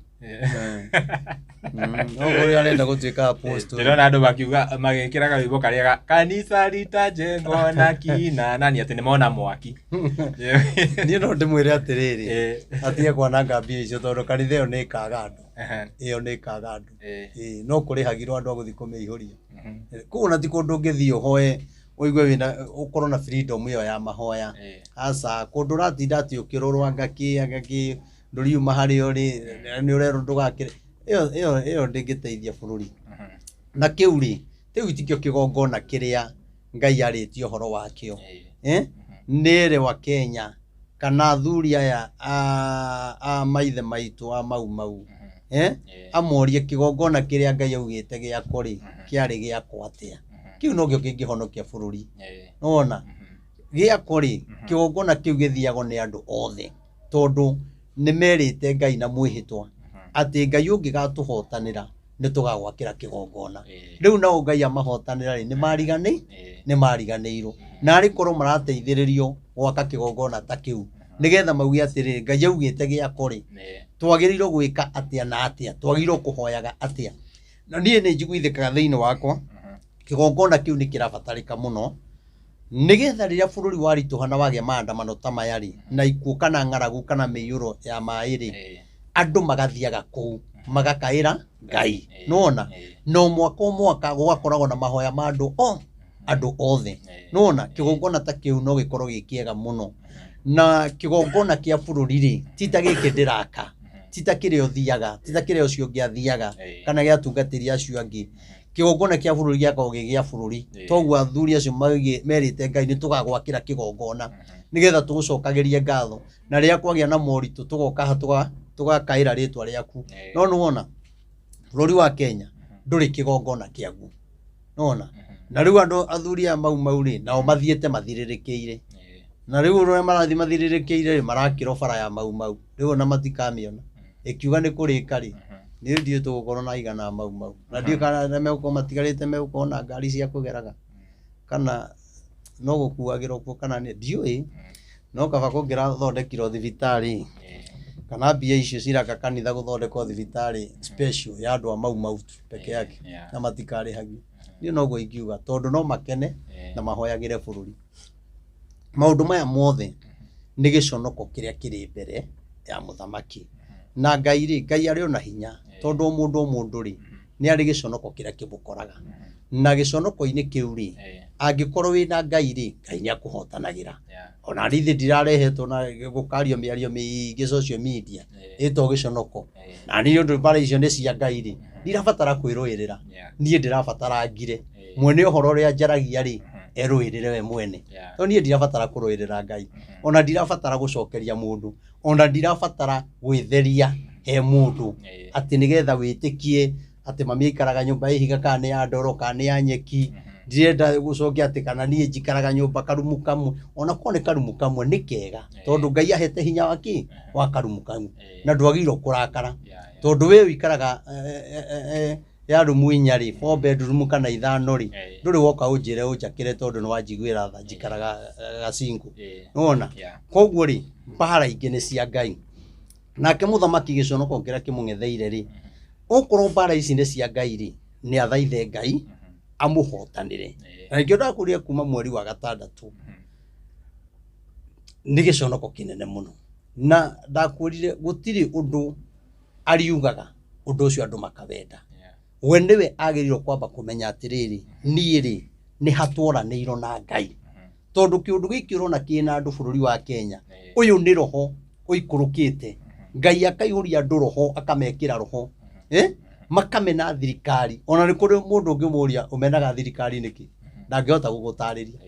No ũkorirwo arenda gũtuĩka apostle. Ndĩrona andũ makiuga magĩkĩraga rwĩmbo karĩa ga kanitha litajengwa na kina nani atĩ nĩmona mwaki. Niĩ no ndĩmwĩre atĩrĩrĩ, atige kwananga mbia icio tondũ kanitha ĩyo nĩ ĩkaga andũ. Ĩyo nĩ ĩkaga andũ. No kũrĩhagirwo andũ a gũthiĩ kũmĩihũria. Koguo na ti kũndũ ũngĩthiĩ ũhoe ũigue wĩna ũkorwo na freedom ĩyo ya mahoya. Aca, kũndũ ũratinda atĩ ũkĩrorwo anga kĩ, anga kĩ, ndũriuma harĩa ũrĩ, nĩ ũrerwo ndũgakĩre. Ĩyo ndĩngĩteithia bũrũri. Na kĩu rĩ, kĩu tikĩo kĩgongona kĩrĩa Ngai arĩtie ũhoro wakĩo. Nĩ ere wa Kenya kana athuri aya a maithe maitũ a Mau Mau. Amorie kĩgongona kĩrĩa Ngai augĩte gĩakwo rĩ, kĩarĩ gĩakwo atĩa? Kĩu nokĩo kĩngĩhonokia bũrũri. Nĩwona? Gĩakwo rĩ, kĩgongona kĩu gĩthiagwo nĩ andũ othe tondũ nĩ merĩte Ngai na mwĩhĩtwa atĩ Ngai ũngĩgatũhotanĩra nĩ tũgagwakĩra kĩgongona. Rĩu nao Ngai amahotanĩra rĩ, nĩ mariganĩirwo. Na arĩ korwo marateithĩrĩrio gwaka kĩgongona ta kĩu nĩgetha mauge atĩrĩrĩ, Ngai augĩte gĩakwo rĩ, twagĩrĩirwo gwĩka atĩa na atĩa, twagĩrĩirwo kũhoyaga atĩa. Na niĩ nĩ njiguithĩkaga thĩinĩ wakwa kĩgongona kĩu nĩ kĩrabatarĩka mũno nĩgetha rĩrĩa bũrũri waritũha na wagĩa maandamano ta maya rĩ, na ikuũ kana ng'aragu kana mĩiyũro ya maĩ rĩ, andũ magathiaga kũu magakaĩra Ngai. Nĩwona? No mwaka o mwaka gũgakoragwo na mahoya ma andũ o andũ othe. Nĩwona? Kĩgongona ta kĩu no gĩkorwo gĩ kĩega mũno. Na kĩgongona kĩa bũrũri rĩ, ti ta gĩkĩ ndĩraka, ti ta kĩrĩa ũthiaga, ti ta kĩrĩa ũcio ũngĩ athiaga, kana gĩa atungatĩri acio angĩ. Kĩgongona kĩa bũrũri gĩakoragwo gĩ gĩa bũrũri. Toguo athuri acio merĩte Ngai nĩ tũgagwakĩra kĩgongona nĩgetha tũgũcokagĩrie ngatho, na rĩrĩa kwagĩa na moritũ tũgoka haha tũgakaĩra rĩtwa rĩaku. No nĩwona bũrũri wa Kenya ndũrĩ kĩgongona kĩaguo, nĩwona? Na rĩu andũ athuri aya Mau Mau rĩ, nao mathiĩte mathirĩrĩkĩire, na rĩu ũrĩa marathiĩ mathirĩrĩkĩire rĩ, marakĩrwo bara ya Mau Mau rĩu ona matikamĩona ĩkiuga nĩ kũrĩka rĩ, niĩ ndiũĩ tũgũkorwo na aigana a Mau Mau, na ndiũĩ kana arĩa megũkorwo matigarĩte megũkorwo na ngari cia kũgeraga kana no gũkuagĩrwo kuo kana nĩ ndiũĩ, no kaba kũngĩrathondekirwo thibitarĩ kana mbia icio ciraka kanitha gũthondekwo thibitarĩ special ya andũ a Mau Mau tu peke yake na matikarĩhagio. Niĩ noguo ingiuga, tondũ no makene na mahoyagĩre bũrũri. Maũndũ maya mothe nĩ gĩconoko kĩrĩa kĩrĩ mbere ya mũthamaki. Na Ngai rĩ, Ngai arĩ ona hinya, tondũ o mũndũ o mũndũ rĩ, nĩ arĩ gĩconoko kĩrĩa kĩmũkoraga. Na gĩconoko-inĩ kĩu rĩ, angĩkorwo wĩna Ngai rĩ, Ngai nĩ akũhotanagĩra. Ona niĩ ndirarehetwo na gũkario mĩario mĩingĩ social media ĩtwo gĩconoko. Na niĩ ũndũ mbara icio nĩ cia Ngai rĩ, ndirabatara kwĩrũĩrĩra. Niĩ ndĩrabatara ngire. Mwene ũhoro ũrĩa njaragia rĩ, erũĩrĩre we mwene. No niĩ ndirabatara kũrũĩrĩra Ngai. Ona ndirabatara gũcokeria mũndũ. Ona ndirabatara gwĩtheria he mũndũ. Atĩ nĩgetha wĩtĩkie atĩ mami aikaraga nyũmba ya ihiga kana nĩ ya ndoro kana nĩ ya nyeki. Ndirenda gũcokia atĩ kana niĩ njikaraga nyũmba karumu kamwe. Ona korwo nĩ karumu kamwe nĩ kega, tondũ Ngai ahete hinya wa kĩ? Wa karumu kamwe. Na ndwagĩrĩirwo kũrakara. Tondũ we ũikaraga ya rumu inya rĩ, 4 bedroom kana 5 rĩ, ndũrĩ woka ũnjĩre ũnjakĩre tondũ nĩ wanjiguĩra tha njikaraga gacingũ. Nĩwona? Koguo rĩ, mbara ingĩ nĩ cia Ngai. Nake mũthamaki gĩconoko kĩrĩa kĩmũng'etheire rĩ, okorwo mbara ici nĩ cia Ngai rĩ, nĩ athaithe Ngai amũhotanĩre. Na nĩkĩo ndakwĩrire kuma mweri wa 6 nĩ gĩconoko kĩnene mũno. Na ndakwĩrire gũtirĩ ũndũ ariugaga ũndũ ũcio andũ makawenda. We nĩwe agĩrĩirwo kwamba kũmenya atĩrĩrĩ, niĩ rĩ, nĩ hatwaranĩirwo na Ngai. Tondũ kĩũndũ gĩkĩ ũrona kĩna andũ bũrũri wa Kenya, ũyũ nĩ roho ũikũrũkĩte. Ngai akaihũria andũ roho, akamekĩra roho. Makamena thirikari. Ona nĩ kũrĩ mũndũ ũngĩmũria ũmenaga thirikari nĩkĩ? Ndangĩhota gũgũtarĩria.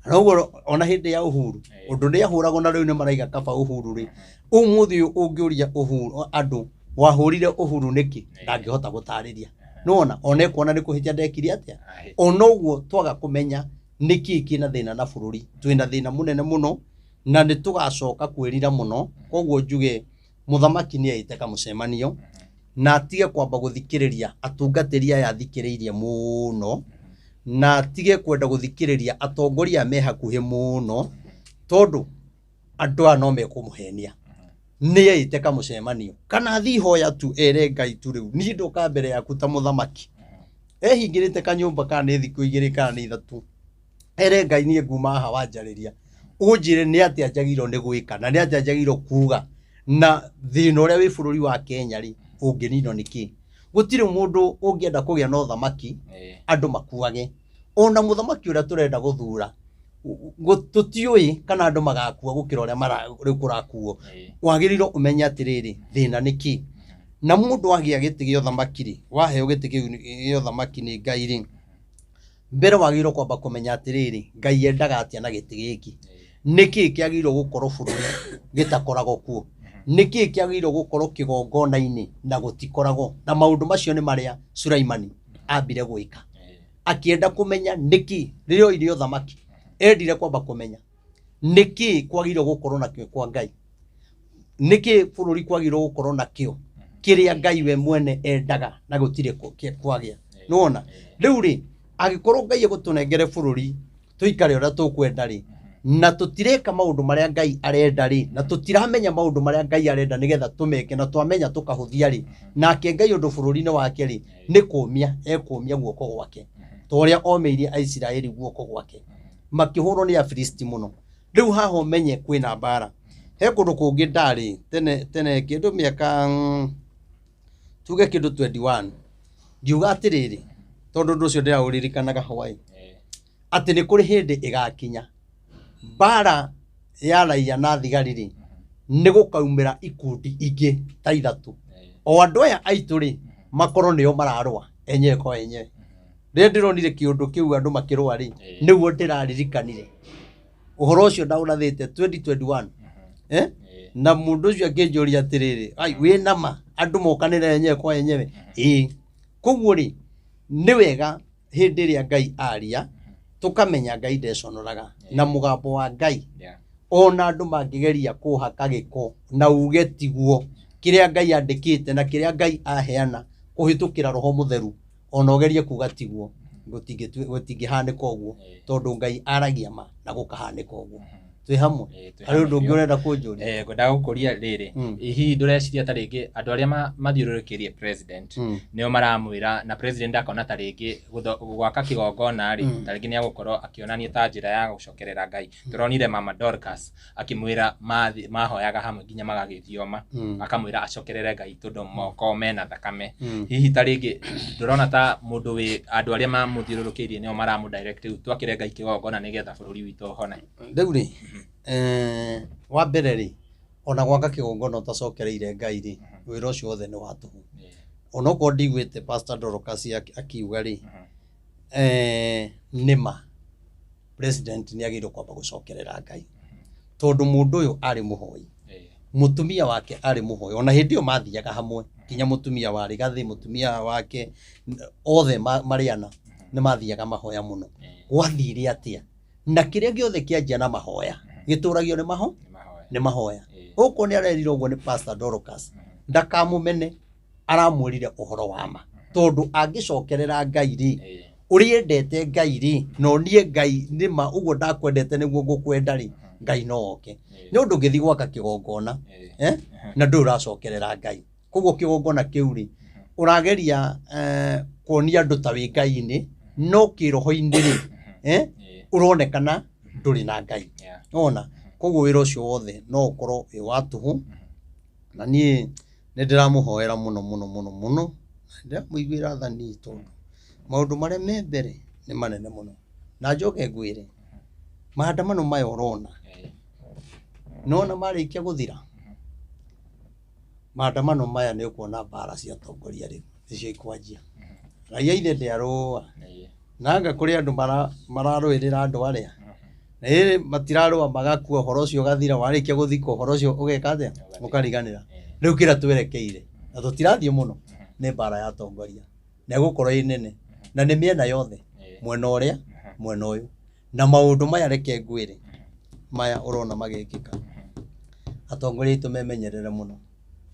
Na ũguo ona hĩndĩ ya Uhuru, ũndũ nĩ ahũragwo na rĩu nĩ maraiga kaba Uhuru rĩ. Ũmũthĩ ũyũ ũngĩũria Uhuru, andũ wahũrire Uhuru nĩkĩ? Ndangĩhota gũtarĩria. Nĩwona? Ona ekuona nĩ kũhĩtia ndekire atĩa? Ona ũguo twaga kũmenya nĩkĩ kĩna thĩna na bũrũri. Twĩna thĩna mũnene mũno na nĩ tũgacoka kwĩrira mũno. Koguo njuge mũthamaki nĩ eĩte kamũcemanio na atige kwamba gũthikĩrĩria atungatĩri aya athikĩrĩirie mũno, na atige kwenda gũthikĩrĩria atongoria me hakuhĩ mũno, tondũ andũ aya no mekũmũhenia. Nĩ eĩte kamũcemanio kana athiĩ ihoya tu ere Ngai tu rĩu niĩ ndoka mbere yaku ta mũthamaki. Ehingĩrĩte kanyũmba kana nĩ thikũ 2 kana nĩ 3, ere Ngai niĩ nguma haha wanjarĩria, ũnjĩre nĩ atĩa njagĩrĩirwo nĩ gwĩka na nĩ atĩa njagĩrĩirwo kuga, na thĩna ũrĩa wĩ bũrũri wa Kenya rĩ ũngĩninwo nĩ kĩ. Gũtirĩ mũndũ ũngĩenda kũgĩa na ũthamaki andũ makuage. Ona mũthamaki ũrĩa tũrenda gũthura tũtiũĩ kana andũ magakua gũkĩra ũrĩa rĩu kũrakuo. Wagĩrĩirwo ũmenye atĩrĩrĩ, thĩna nĩ kĩ. Na mũndũ agĩa gĩtĩ gĩa ũthamaki rĩ, waheo gĩtĩ kĩu gĩa ũthamaki nĩ Ngai rĩ, mbere wagĩrĩirwo kwamba kũmenya atĩrĩrĩ, Ngai endaga atĩa na gĩtĩ gĩkĩ. Nĩkĩ kĩagĩrĩirwo gũkorwo bũrũri gĩtakoragwo kuo? Nĩkĩ kĩagĩrĩirwo gũkorwo kĩgongona-inĩ na gũtikoragwo? Na maũndũ macio nĩ marĩa Sulaimani ambire gwĩka. Akĩenda kũmenya nĩkĩ rĩrĩa oire ũthamaki, endire kwamba kũmenya nĩkĩ kwagĩrĩirwo gũkorwo nakĩo kwa Ngai, nĩkĩ bũrũri kwagĩrĩirwo gũkorwo nakĩo kĩrĩa Ngai we mwene endaga na gũtirĩ kwagĩa. Nĩwona? Rĩu rĩ, angĩkorwo Ngai egũtũnengere bũrũri tũikare ũrĩa tũkwenda rĩ, na tũtireka maũndũ marĩa Ngai arenda rĩ, na tũtiramenya maũndũ marĩa Ngai arenda nĩgetha tũmeke, na twamenya tũkahũthia rĩ, nake Ngai ũndũ bũrũri-inĩ wake rĩ, nĩ kũmia ekũmia guoko gwake, ta ũrĩa omĩirie Aisiraeli guoko gwake, makĩhũrwo nĩ Afilisti mũno. Rĩu haha ũmenye kwĩna mbara. He kũndũ kũngĩ ndarĩ tene tene kĩndũ mĩaka tuge kĩndũ 21, ngiuga atĩrĩrĩ, tondũ ũndũ ũcio ndĩraũririkanaga hwaĩ, atĩ nĩ kũrĩ hĩndĩ ĩgakinya mbara ya raia na thigari rĩ, nĩ gũkaumĩra ikundi ingĩ ta 3. O andũ aya aitũ rĩ, makorwo nĩo mararũa. Enyewe kwa enyewe. Rĩrĩa ndĩronire kĩũndũ kĩu andũ makĩrũa rĩ, nĩguo ndĩraririkanire ũhoro ũcio ndaũrathĩte 2021, eh? Na mũndũ ũcio akĩnjũria atĩrĩrĩ, ai, wĩ nama andũ mokanĩre enyewe kwa enyewe? Ĩĩ. Koguo rĩ, nĩ wega hĩndĩ ĩrĩa Ngai aria tũkamenya Ngai ndeconoraga na mũgambo wa Ngai. Ona andũ mangĩgeria kũhaka gĩko na uge tiguo, kĩrĩa Ngai andĩkĩte na kĩrĩa Ngai aheana kũhĩtũkĩra Roho Mũtheru, ona ũgerie kuga tiguo, gũtingĩhanĩka ũguo, tondũ Ngai aragia ma na gũkahanĩka ũguo. Twĩ hamwe? Twĩ Harĩ hamwe ũndũ ũngĩ biũ. ũrenda kũnjũria? Ngwendaga gũkũria rĩrĩ, hihi ndũreciria ta rĩngĩ andũ arĩa mathiũrũrũkĩirie president nĩo maramwĩra, na president akona ta rĩngĩ gwaka kĩgongona rĩ, ta rĩngĩ nĩ agũkorwo akĩonania ta njĩra ya gũcokerera Ngai. Tũronire Mama Dorcas akĩmwĩra mahoyaga hamwe nginya magagĩthioma, akamwĩra acokerere Ngai tondũ moko mena thakame. Hihi ta rĩngĩ ndũrona ta mũndũ wĩ andũ arĩa mamũthiũrũrũkĩirie nĩo maramũ direct rĩu twakĩre Ngai kĩgongona nĩgetha bũrũri witũ ũhone? Rĩu rĩ, wa mbere rĩ, ona gwaka kĩgongona ũtacokereire Ngai rĩ, wĩra ũcio wothe nĩ wa tũhũ. Onokorwo ndiguĩte Pastor Dorcas akiuga rĩ, nĩ ma president nĩ agĩrĩirwo kwamba gũcokerera Ngai, tondũ mũndũ ũyũ arĩ mũhoi, mũtumia wake arĩ mũhoi, ona hĩndĩ ĩyo mathiaga hamwe, nginya mũtumia wa Rigathĩ, mũtumia wake, othe marĩ ana nĩ mathiaga mahoya mũno. Gwathire atĩa? Na kĩrĩa gĩothe kĩanjia na mahoya gĩtũragio nĩ maho nĩ mahoya. Ũkorwo nĩ arerirwo ũguo nĩ Pastor Dorcas, ndakamũmene, aramwĩrire ũhoro wa ma, tondũ angĩcokerera Ngai rĩ, ũrĩa endete Ngai rĩ, na onie Ngai nĩ ma ũguo ndakwendete nĩguo ngũkwenda rĩ, Ngai no oke. Nĩ ũndũ ũngĩthiĩ gwaka kĩgongona, na ndũrĩ ũracokerera Ngai, koguo kĩgongona kĩu rĩ, ũrageria kuonia andũ ta wĩ Ngai-inĩ, no kĩroho-inĩ rĩ, ũronekana ndũrĩ na Ngai. Ona koguo wĩra ũcio wothe no ũkorwo wĩ wa tũhũ, na niĩ nĩ ndĩramũhoera mũno mũno mũno mũno, na ndĩramũiguĩra tha niĩ, tondũ maũndũ marĩa me mbere nĩ manene mũno. Na njoke ngwĩre, maandamano maya ũrona nona marĩkia gũthira, maandamano maya nĩ ũkuona mbara cia atongoria rĩu nĩcio ikwanjia. Raia ithe ndĩarũa, nanga kũrĩ andũ mararũĩrĩra andũ arĩa na ĩrĩ matirarũa magakua, ũhoro ũcio ũgathira, warĩkia gũthikwo ũhoro ũcio ũgeka atĩa? Ũkariganĩra. Rĩu kĩrĩa twerekeire na tũtirathiĩ mũno nĩ mbara ya atongoria, na ĩgũkorwo ĩ nene na nĩ mĩena yothe, mwena ũrĩa, mwena ũyũ. Na maũndũ maya reke ngwĩre, maya ũrona magĩkĩka, atongoria aitũ memenyerere mũno,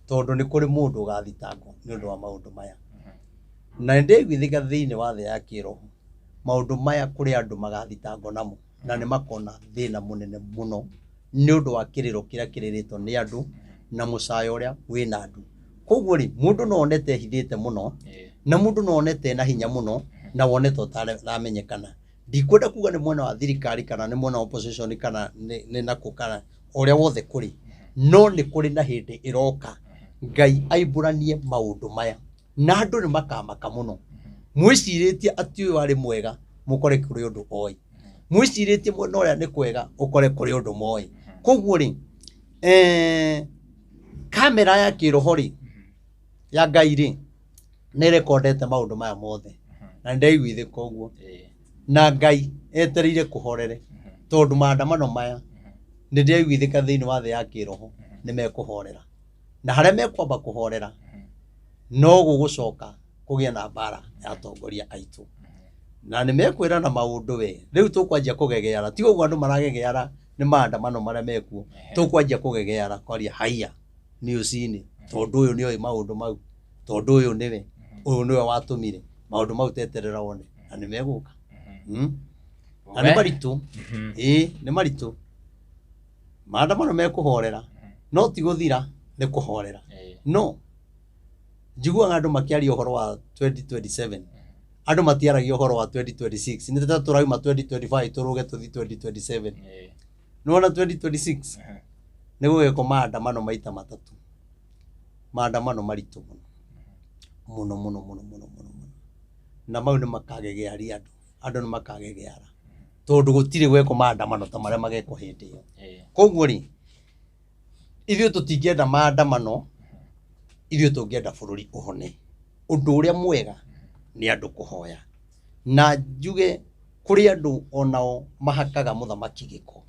tondũ nĩ kũrĩ mũndũ ũgathitangwo nĩ ũndũ wa maũndũ maya. Na nĩ ndĩiguithĩka thĩinĩ wa thĩ ya kĩroho, maũndũ maya kũrĩ andũ magathitangwo namo, na nĩ makona thĩna mũnene mũno nĩ ũndũ wa kĩrĩro kĩrĩa kĩrĩrĩtwo nĩ andũ na mũcayo ũrĩa wĩna andũ. Koguo rĩ, mũndũ no one ta ehithĩte mũno, na mũndũ no one ta ena hinya mũno, na wone ta ũtaramenyekana. Ndikwenda kuga nĩ mwena wa thirikari kana nĩ mwena wa opposition kana nĩ nakũ kana ũrĩa wothe kũrĩ, no nĩ kũrĩ na hĩndĩ ĩroka Ngai aimbũranie maũndũ maya, na andũ nĩ makamaka mũno. Mwĩcirĩtie atĩ ũyũ arĩ mwega, mũkore kũrĩ ũndũ oĩ. Mwĩcirĩtie mwena ũrĩa nĩ kwega, ũkore kũrĩ ũndũ moĩ. Koguo rĩ, kamera ya kĩroho rĩ, ya Ngai rĩ, nĩ ĩrekondete maũndũ maya mothe, na nĩndaiguithĩka ũguo. Na Ngai etereire kũhorere, tondũ maandamano maya nĩ ndĩraiguithĩka thĩinĩ wa thĩ ya kĩroho nĩ mekũhorera, na harĩa mekwamba kũhorera no gũgũcoka kũgĩa na mbara ya atongoria aitũ, na nĩ mekwĩrana maũndũ. We rĩu tũkwanjia kũgegeara, ti ũguo andũ maragegeara nĩ maandamano marĩa mekuo, tũkwanjia kũgegeara kwaria haiya news-inĩ, tondũ ũyũ nĩoĩ maũndũ mau, tondũ ũyũ nĩwe, ũyũ nĩwe watũmire maũndũ mau. Teterera wone, na nĩ megũka. Na nĩ maritũ, ĩĩ nĩ maritũ. Maandamano mekũhorera, no ti gũthira, nĩ kũhorera. No njiguaga andũ makĩaria ũhoro wa 2027, andũ matiaragia ũhoro wa 2026. Nĩ ta tũrauma 2025 tũrũge tũthi 2027. Nĩwona 2026 nĩ gũgekwo maandamano maita matatũ, maandamano maritũ mũno mũno mũno mũno mũno mũno mũno, na mau nĩ makagegearia andũ. Andũ nĩ makagegeara tondũ gũtirĩ gwekwo maandamano ta marĩa magekwo hĩndĩ ĩyo. Koguo rĩ, ithuĩ tũtingĩenda maandamano, ithuĩ tũngĩenda bũrũri ũhone. Ũndũ ũrĩa mwega Nĩ andũ kũhoya na njuge kũrĩ andũ onao mahakaga mũthamaki gĩko,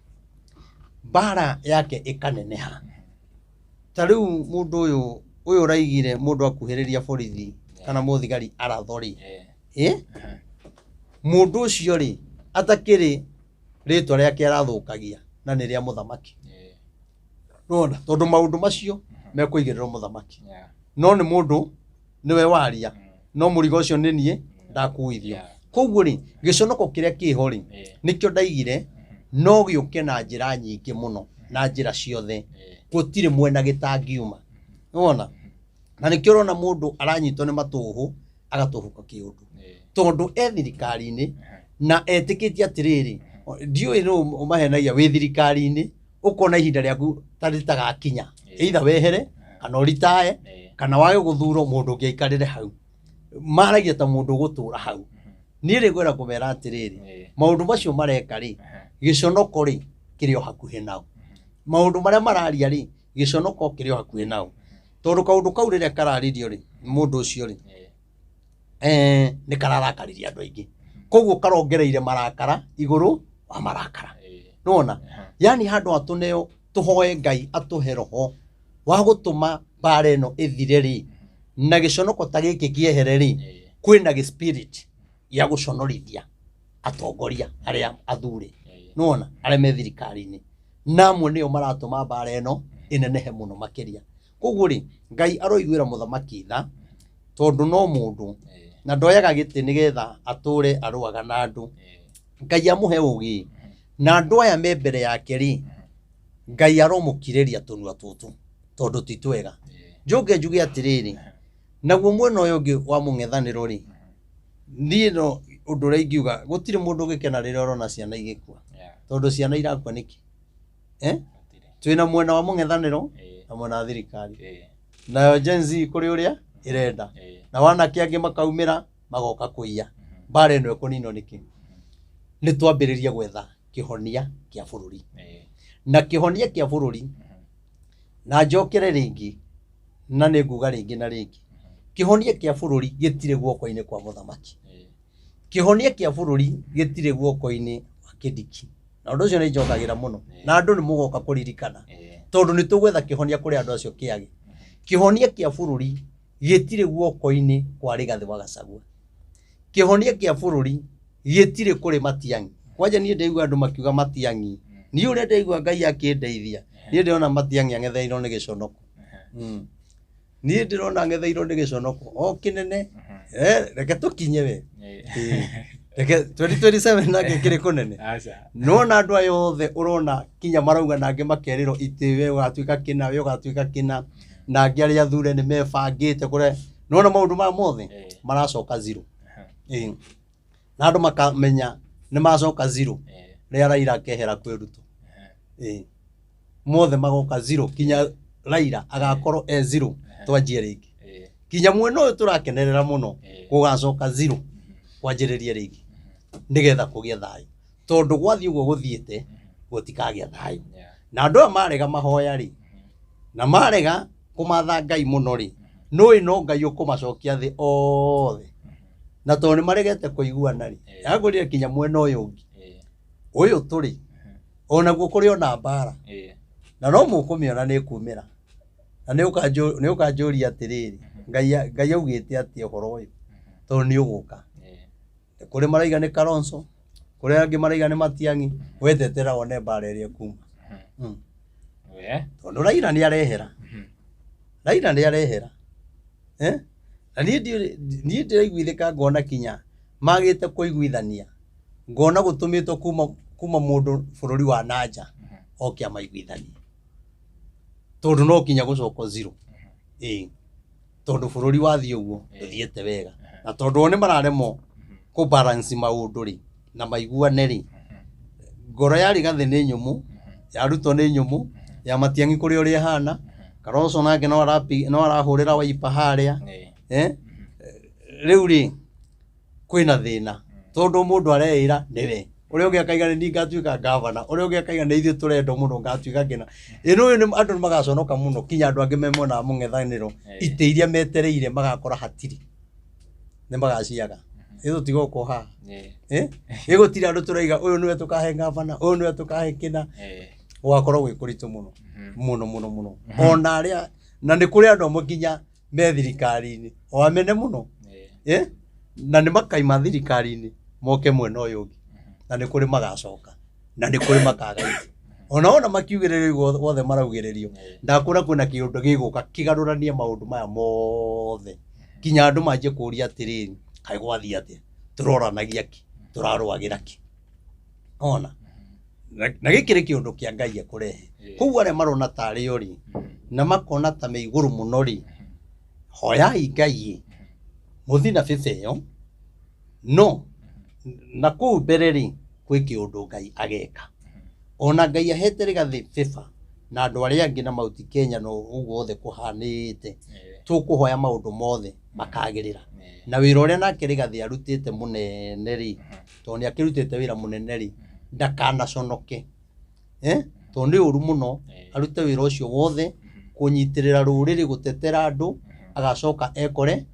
mbara yake ĩkaneneha. Ta rĩu mũndũ ũyũ ũraigire mũndũ akuhĩrĩria borithi kana mũthigari aratho rĩ, mũndũ ũcio rĩ atakĩrĩ rĩtwa rĩake arathũkagia na nĩ rĩa mũthamaki. Nĩwona, tondũ maũndũ macio mekũigĩrĩrwo mũthamaki, no nĩ mũndũ nĩwe waria, no mũrigo ũcio nĩ niĩ ndakuithio. Koguo rĩ, gĩconoko kĩrĩa kĩho rĩ, nĩkĩo ndaigire no gĩũke na njĩra nyingĩ mũno, na njĩra ciothe, gũtirĩ mwena gĩtangiuma. Nĩwona, na nĩkĩo ũrona mũndũ aranyitwo nĩ matũhũ agatũhũka kĩũndũ, tondũ e thirikari-inĩ na etĩkĩtie atĩrĩrĩ, ndiũĩ nũ ũmahenagia wĩ thirikari-inĩ, ũkona ihinda rĩaku ta rĩtagakinya, either wehere kana ũritae kana wage gũthurwo mũndũ ũngĩ aikarĩre hau. Maragia ta mũndũ ũgũtũra hau. Niĩ rĩ ngwenda kũmera atĩrĩrĩ, maũndũ macio mareka rĩ, gĩconoko rĩ kĩrĩ o hakuhĩ nao. Maũndũ marĩa mararia rĩ, gĩconoko kĩrĩ o hakuhĩ nao, tondũ kaũndũ kau rĩrĩa kararirio rĩ, mũndũ ũcio rĩ, nĩ kararakaririe andũ aingĩ, koguo karongereire marakara igũrũ wa marakara. Nĩwona, yani handũ atũneo tũhoe Ngai atũhe roho wa gũtũma mbara ĩno ĩthire rĩ, na gĩconoko ta gĩkĩ kĩehere rĩ, kwĩna gĩ spirit gĩa gũconorithia atongoria arĩa athure. Nĩwona, arĩa me thirikari-inĩ, na amwe nĩo maratũma mbara ĩno ĩnenehe mũno makĩria. Koguo rĩ, Ngai aroiguĩra mũthamaki tha, tondũ no mũndũ na ndoyaga gĩtĩ nĩgetha atũre arũaga na andũ. Ngai amũhe ũgĩ, na andũ aya me mbere yake rĩ, Ngai aromũkirĩria tũnua tũtũ, tondũ ti twega. Njoke njuge atĩrĩrĩ, naguo mwena ũyũ ũngĩ wa mũng'ethanĩro rĩ, niĩ no ũndũ ũrĩa ingiuga, gũtirĩ mũndũ ũngĩkena rĩrĩa ũrona ciana igĩkua, tondũ ciana irakua nĩkĩ? Twĩna mwena wa mũng'ethanĩro na mwena wa thirikari, nayo Gen Z kũrĩ ũrĩa ĩrenda, na wanake angĩ makaumĩra magoka kũiya. Mbara ĩno ĩkũninwo nĩkĩ? Nĩ twambĩrĩrie gwetha kĩhonia kĩa bũrũri, na kĩhonia kĩa bũrũri, na njokere rĩngĩ na nĩ nguga rĩngĩ na rĩngĩ, kĩhonia kĩa bũrũri gĩtirĩ guoko-inĩ kwa mũthamaki. Kĩhonia kĩa bũrũri gĩtirĩ guoko-inĩ kwa Kindiki, na ũndũ ũcio nĩ njokagĩra mũno, na andũ nĩ mũgoka kũririkana, tondũ nĩ tũgwetha kĩhonia kũrĩ andũ acio kĩage. Kĩhonia kĩa bũrũri gĩtirĩ guoko-inĩ kwa Rigathĩ wa Gachagua. Kĩhonia kĩa bũrũri gĩtirĩ kũrĩ Matiang'i. Kwanja niĩ ndaigua andũ makiuga Matiang'i, niĩ ũrĩa ndaigua Ngai akĩndeithia, niĩ ndĩrona Matiang'i ang'etheirwo nĩ gĩconoko. Niĩ ndĩrona ang'etheirwo nĩ gĩconoko o kĩnene. Reke tũkinye we. Reke 2027 nake kĩrĩ kũnene. Nona andũ aya othe ũrona kinya marauga, na angĩ makerĩrwo itĩ, we ũgatuĩka kĩna, we ũgatuĩka kĩna, na angĩ arĩa athure nĩ mebangĩte kũrĩa. Nona maũndũ maya mothe maracoka zero. Na andũ makamenya nĩ macoka zero rĩrĩa Raila akehera kwĩ Ruto. Mothe magoka zero, kinya Raila agakorwo e zero, twanjie rĩngĩ. Kinya mwena ũyũ tũrakenerera mũno gũgacoka zero, kwanjĩrĩria rĩngĩ nĩgetha kũgĩe thayũ, tondũ gwathiĩ ũguo gũthiĩte gũtikagĩa thayũ. Na andũ aya marega mahoya rĩ, na marega kũmatha Ngai mũno rĩ, nũĩ no Ngai ũkũmacokia thĩ othe, na tondũ nĩ maregete kũiguana rĩ, yagũrire kinya mwena ũyũ ũngĩ ũyũ tũrĩ onaguo kũrĩ ona mbara, na no mũkũmĩona nĩ ĩkumĩra, na nĩ ũkanjũria atĩrĩrĩ, Ngai augĩte atĩa ũhoro ũyũ, tondũ nĩ ũgũka. Kũrĩ maraiga nĩ Kalonzo, kũrĩ angĩ maraiga nĩ Matiang'i, wetetera wone mbara ĩrĩa ĩkuma. Tondũ Raila nĩ arehera, Raila nĩ arehera. Na niĩ ndĩraiguithĩka ngona kinya magĩte kũiguithania, ngona gũtũmĩtwo kuma mũndũ bũrũri wa nanja oke amaiguithanie, tondũ no kinya gũcokwo zero. Tondũ bũrũri wathiĩ ũguo ndũthiĩte wega, na tondũ o nĩ mararemwo kũ balance maũndũ rĩ, na maiguane rĩ, ngoro ya Rigathĩ nĩ nyũmũ, ya Ruto nĩ nyũmũ, ya Matiang'i kũrĩ ũrĩa ĩhana, Kalonzo nake no arahũrĩra Wiper harĩa. Rĩu rĩ, kwĩna thĩna, tondũ mũndũ areĩra nĩwe, ũrĩa ũngĩ akaiga nĩ niĩ ngatuĩka gavana, ũrĩa ũngĩ akaiga nĩ ithuĩ tũrendwo mũno ngatuĩka kĩna. Ĩno ũyũ andũ nĩ magaconoka mũno, kinya andũ angĩ me mwena wa mũng'ethanĩro, itĩ iria metereire magakora hatirĩ. Nĩ magaciaga. Ĩ tũtigoka haha. Ĩĩ. Eh? Ĩ gũtirĩ andũ tũraiga ũyũ nĩwe tũkahe ngavana, ũyũ nĩwe tũkahe kĩna. Ĩĩ. Gũgakorwo gwĩ kũritũ mũno. Mhm. Mũno mũno mũno. Ona arĩa na nĩ kũrĩ andũ amwe nginya me thirikari-inĩ. O amene mũno. Ĩĩ. Eh? Na nĩ makaima thirikari-inĩ moke mwena ũyũ ũngĩ. Na nĩ kũrĩ magacoka. Na nĩ kũrĩ makaga itĩ. Ona ona makiugĩrĩrio guothe maraugĩrĩrio. Ĩĩ. Ndakwĩra kwĩna kĩũndũ gĩgũka kĩgarũranie maũndũ maya mothe. Nginya andũ manjie kũũria atĩrĩrĩ, kaĩ gwathiĩ atĩa? Tũroranagia kĩ? Tũrarũagĩra kĩ? Ona na gĩkĩ nĩ kĩũndũ kĩa Ngai ekũrehe. Ĩĩ. Koguo arĩa marona tarĩ o rĩ, na makona ta me igũrũ mũno rĩ, hoyai Ngai ĩ, mũthiĩ na bĩba ĩyo, no na kũu mbere rĩ, gwĩ kĩũndũ Ngai ageka. Ona Ngai ahete Rigathĩ bĩba na andũ arĩa angĩ na Mount Kenya na ũguo wothe kũhanĩte, Ĩĩ. tũkũhoya maũndũ mothe makagĩrĩra. Ĩĩ. Na wĩra ũrĩa nake Rigathĩ arutĩte mũnene rĩ, tondũ nĩ akĩrutĩte wĩra mũnene rĩ, ndakanaconoke. Eh? Tondũ nĩ ũru mũno Ĩĩ. arute wĩra ũcio wothe kũnyitĩrĩra rũrĩrĩ gũtetera andũ agacoka ekore